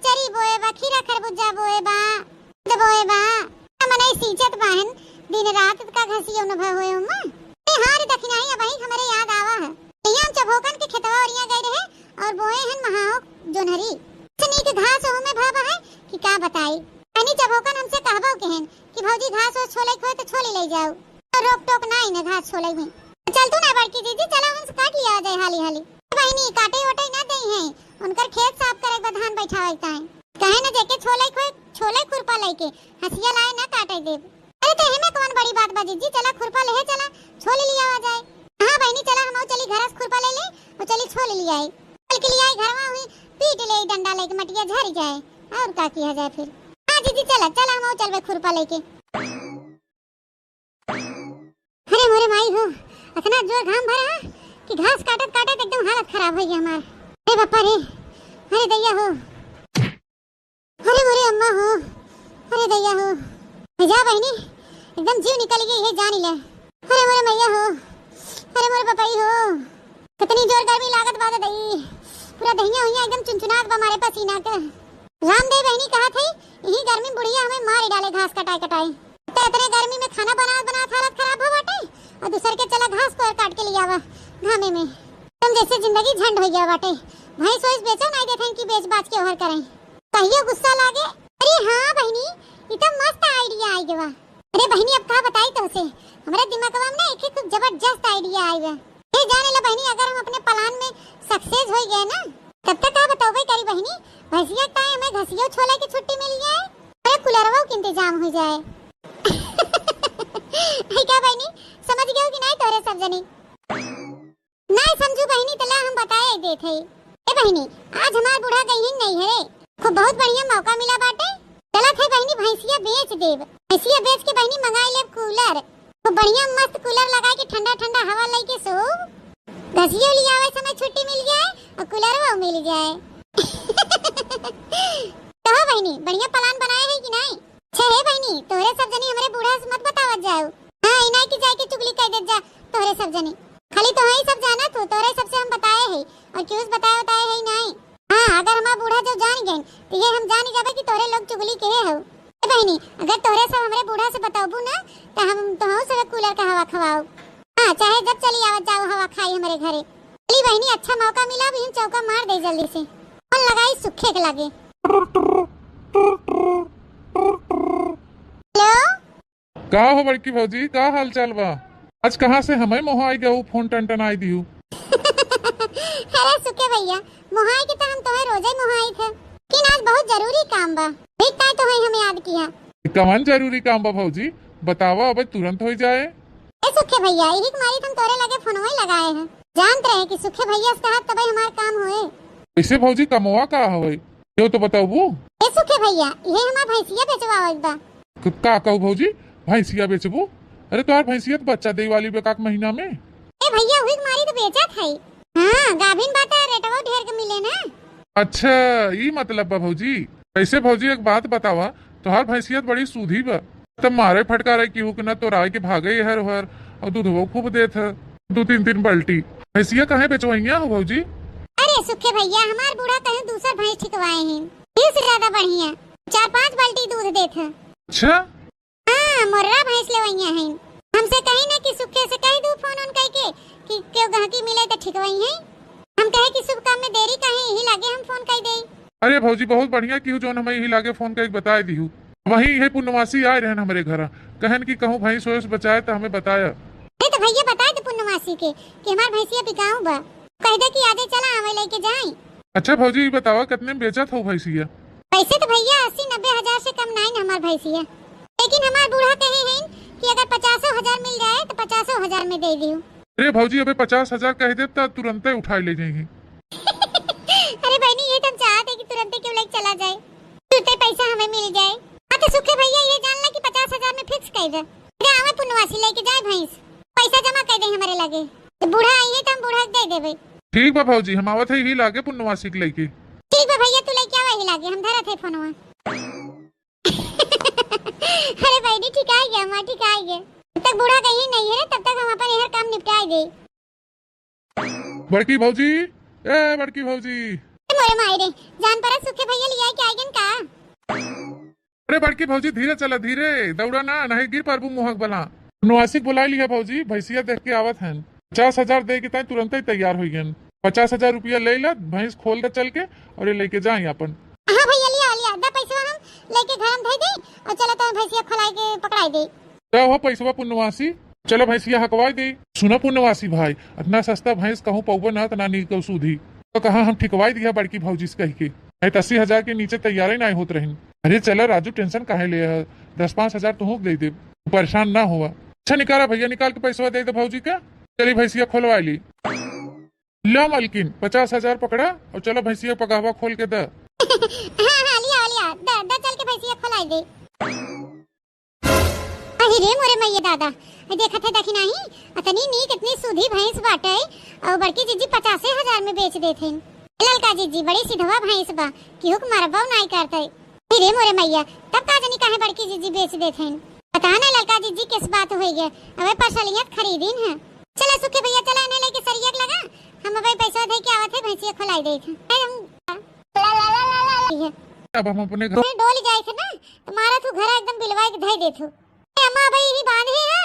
चरी बोए बा, खीरा खरबूजा बोए बा, बोए बा। मनई सींचत बाहन दिन रात का घसियो न भय होए ओमा। ए हाँ रे दखिनाही, अबही हमरे याद आवा है। यहाँ हम चभोकन के खेतवा ओरिया गए रहे और बोए हन महाओ जोन्हरी। इतनी के घास ओहू में भवा है कि का बताई। अनी चभोकन हमसे कहबो कहन कि भौजी घास ओस छोले खोए तो छोली ले जाओ। तो रोक टोक ना इन्हें घास छोले में। चल तू ना बड़की जीजी, चला हमसे काट लिया जाए हाली हाली। बहिनी काटे ओटे ना दे हैं, उनकर खेत साफ करे के बाद धान बैठावे के ताई। कहे न जेके छोले खोए, छोले खुरपा लेके, हसिया लाए ना काटे देब। अरे तो एमे कौन बड़ी बात बा जीजी, चला खुरपा लेहे चला, छोली लिया आ जाए। हाँ बहिनी चला, हम चली घर से खुरपा ले ले वो चली छोल लियाई, छोल के लियाई घरवा हुई, पीट ले डंडा लेके मटिया झर जाए, और का किया जाए फिर। हाँ जीजी चला, चला हम चलबे खुरपा लेके। अरे मोरे माई हो, इतना जोर घाम भरा है कि घास काटत काटत एकदम हालत खराब हो गया हमार। अरे बापा रे, अरे दैया हो, अरे मोरे अम्मा हो, अरे दैया हो, जा बहिनी, एकदम जीव निकल गई है जान ले। अरे मोरे मैया हो, अरे मोरे बपई हो, कितनी जोर गर्मी लागत बा दई, पूरा दहिया हुइया एकदम चुनचुनात बा मारे पसीना के। रामदेव बहिनी कहत है, यही गर्मी में बुढ़िया हमें मार डाले घास कटाए कटाए। तो इतने गर्मी में खाना बनावत बनावत हालत खराब हो बाटे, और दूसर के चला घास को काट के लियावा घामे में। तुम जैसे जिंदगी झंड हो गया बाटे। भैंस वैस बेचो नहीं देखें कि बेच बाच के ओहर करें। कहियो गुस्सा लागे। अरे हाँ बहिनी, ई तो मस्त आइडिया आई गवा। अरे बहिनी, अब का बताई तोसे, हमरे दिमागवा में ना एक खूब जबरदस्त आइडिया आई बा। ये जाने ला बहिनी, अगर हम अपने प्लान में सक्सेस हो गए ना, तब तक का बताओ भाई करी बहिनी, भैंसिया का हमें घसियो छोला की छुट्टी मिल जाए, अरे कुलरवा के इंतजाम हो जाए। है क्या बहिनी, समझ गए हो कि नहीं तोरे सब जनी? नहीं समझू बहिनी, तला हम बताए देत है। ए बहिनी, आज हमार बूढ़ा गई ही नहीं है, खूब बहुत बढ़िया मौका मिला बाटे। चलत है बहिनी, भैंसिया बेच देब। भैंसिया बेच के बहिनी मंगाई लेब कूलर, खूब बढ़िया मस्त कूलर लगाए के ठंडा ठंडा हवा लेके सो। घसियो लियावे समय छुट्टी मिल जाए और कूलरवा मिल जाए। कहो बहिनी, बढ़िया प्लान बनाए है कि नहीं? अच्छा हे बहिनी, तोहरे सब जनी हमरे बूढ़ा से मत बतावत जाओ। हाँ, ई नाई कि जाए के चुगली कह देत जा तोहरे सब जनी। खाली तोहरे सब जाना तू, तोहरे सबसे हम बताए है और केहू से बताए बताए है नहीं। हाँ, अगर हमार बूढ़ा जो जान गए तो ये हम जान जाबे कि तोहरे लोग चुगली के हो। ए बहिनी, अगर तोहरे सब हमरे बूढ़ा से बताबू ना तो हम तोहू सब कूलर का हवा खवाओ। हाँ, चाहे जब चली आवत जाओ हवा खाई हमरे घरे। चली बहिनी, अच्छा मौका मिला, अभी हम चौका मार दे जल्दी से। फोन लगाई सुखे के लगे। हेलो। का हो बड़की भौजी, का हाल चाल बा? आज कहाँ से हमें मोहाई गऊ, फोन टनटनाई दिहू। अरे सुखे भैया, मोहाई के तो हम तुम्हें रोजे मोहाई थे, लेकिन आज बहुत जरूरी काम बा। ठीक ताई तो है हमें याद किया। कवन जरूरी काम बा भौजी, बतावा, अब तुरंत हो जाए। ए सुखे भैया, यही के मारी हम तोरे लगे फोनवा ही लगाए हैं। जानत रहे कि सुखे भैया से कहत तबे हमार काम होए। ऐसे भौजी कमवा का हवे, यो तो बताबू। ए सुखे भैया, ये हमार भैंसिया बेचवावत बा। क-, का कहू भौजी, भैंसिया बेचबू? अरे तोहार भैंसिया तो बच्चा दे वाली बा एक महीना में। ए भैया, हुई के मारी तो बेचत है। हाँ, गाभिन बात है, रेटवा ढेर के मिले ना। अच्छा, ई मतलब बा भौजी। ऐसे भौजी एक बात बतावा, तोहार भैंसिया तो बड़ी सूधी बा, तब मारे फटकारे केहू के ना तोराए के भागे एहर ओहर, और दूधवो खूब देत है, दू तीन तीन बाल्टी। भैंसिया काहे बेचवइया हो भौजी? अरे सुखे भैया, हमार बूढ़ा कहीं दूसर भैंस ठिकवाए हैं, घी से ज्यादा बढ़िया, चार पाँच बाल्टी दूध देत है। अच्छा। हाँ, मोर्रा भैंस लेवइया हैं। हमसे कही ना कि सुखे से कह दू फोन उन कह के कि केहू गहकी मिले तो ठिकवई हैं। हम कहे कि शुभ काम में देरी काहे, यही लागे हम फोन कह देई। अरे भौजी, बहुत बढ़िया किहू जौन हमें यही लागे फोन कह के बताए दिहू। वहीं यही पुनवासी आए रहन हमरे घरा, कहन कि कहूँ भैंस वैंस बचाए तो हमें बताया। अरे तो भैया बताए दे पुनवासी के कि हमार भैंसिया बिकाऊ बा, कह दे कि आजे चला आवे लेके जाई। अच्छा भौजी, ई बतावा, कितने में बेचत हो भैंसिया? वैसे तो भैया अस्सी नब्बे हजार से कम नाई ना हमार भैंसिया, लेकिन हमार बूढ़ा कहे हैं कि अगर पचासो हजार मिल जाए तो पचासो हजार में दे दियो। अरे भौजी, अबे पचास हजार कह दे तो तुरंते उठाए ले जाएंगे। अरे बहनी, ये तो हम चाहते कि तुरंते क्यों लेके चला जाए, तुरंते पैसा हमें मिल जाए। हाँ तो सुखे भैया, ये जान ला कि पचास हजार में फिक्स कह दे, अगर आवे पुनवासी लेके जाए भैंस, पैसा जमा कर दे हमारे लगे, तो बूढ़ा आई है तो हम बूढ़ा के दे देवे। ठीक बा भौजी, हम आवत है ही लागे पुनवासी के लेके। ठीक बा भैया, तू लेके आवा ही लागे, हम धरत है फोनवा। अरे बहनी, ठीक आ गया, माँ ठीक आ गया। जब तक बूढ़ा कहीं नहीं है, तब तक हम अपन यह काम निपटाए दे। बड़की भौजी, ए बड़की भौजी। ए मोरे माई रे, जान परा सुखे भैया लिया के आइगन का? अरे बड़की भौजी, धीरे चला, धीरे दौड़ा ना, नहीं गिर पारबू मुहक बला। नवासिक बुलाई लिया भौजी, भैंसिया देख के आवत हन। पचास हजार दे के ताई तुरंते ही तैयार हो गयन। पचास हजार रुपया ले ला, भैंस खोल दे चल के, और ये लेके जाए अपन। हाँ भैया, लिया लिया, दा पैसा हम लेके घर में धई दे, और चला तो भैंसिया खोलाई के पकड़ाई दे। तो हो पैसवा पुनवासी, चलो भैंसिया हकवाई दे। सुनो पुनवासी भाई, इतना सस्ता भैंस कहूँ पौबो ना, इतना नीक सूधी। तो कहा हम ठिकवाई दिया बड़की भौजी से कह के, नहीं तो अस्सी हजार के नीचे तैयार ही नहीं होत रही। अरे चलो राजू, टेंशन काहे ले है, दस पाँच हजार तुहूँ के दे दे, परेशान ना हुआ। अच्छा निकाला भैया, निकाल के पैसवा दे दे भौजी का। चली भैंसिया खोलवा ली। ला मलकिन, पचास हजार पकड़ा अउर चला भैंसिया पगहवा खोल के द। हाँ, हाँ, लिया, लिया, द, द चल के भैंसिया खोलाई दे। अहि रे मोरे मइया दादा, देखत है देखी नाही, अतनी नीक, इतनी सुधी भैंस बाटे, अउर बड़की जिज्जी पचासे हजार में बेच देत हइन। ललका जिज्जी बड़ी सिधवा भैंस बा, केहू के मरबो नाई करते। अहि रे मोरे मइया, तब का जनी काहे बड़की जिज्जी बेच देत हइन। पता ना ललका जिज्जी किस बात होई गए, अबे पसलियत खरीदीन है। चला सुखे भैया, चला इन्हें लेके सरिया के लगा, हम अबे पैसा दे के आवत है, भैंसिया खोलाई देत है। ए, हम अब हम अपने घर में डोल जाए थे ना, तो मारा तू घर एकदम बिलवाई के धई देत हो। ए अम्मा, अबे यही बांधे है,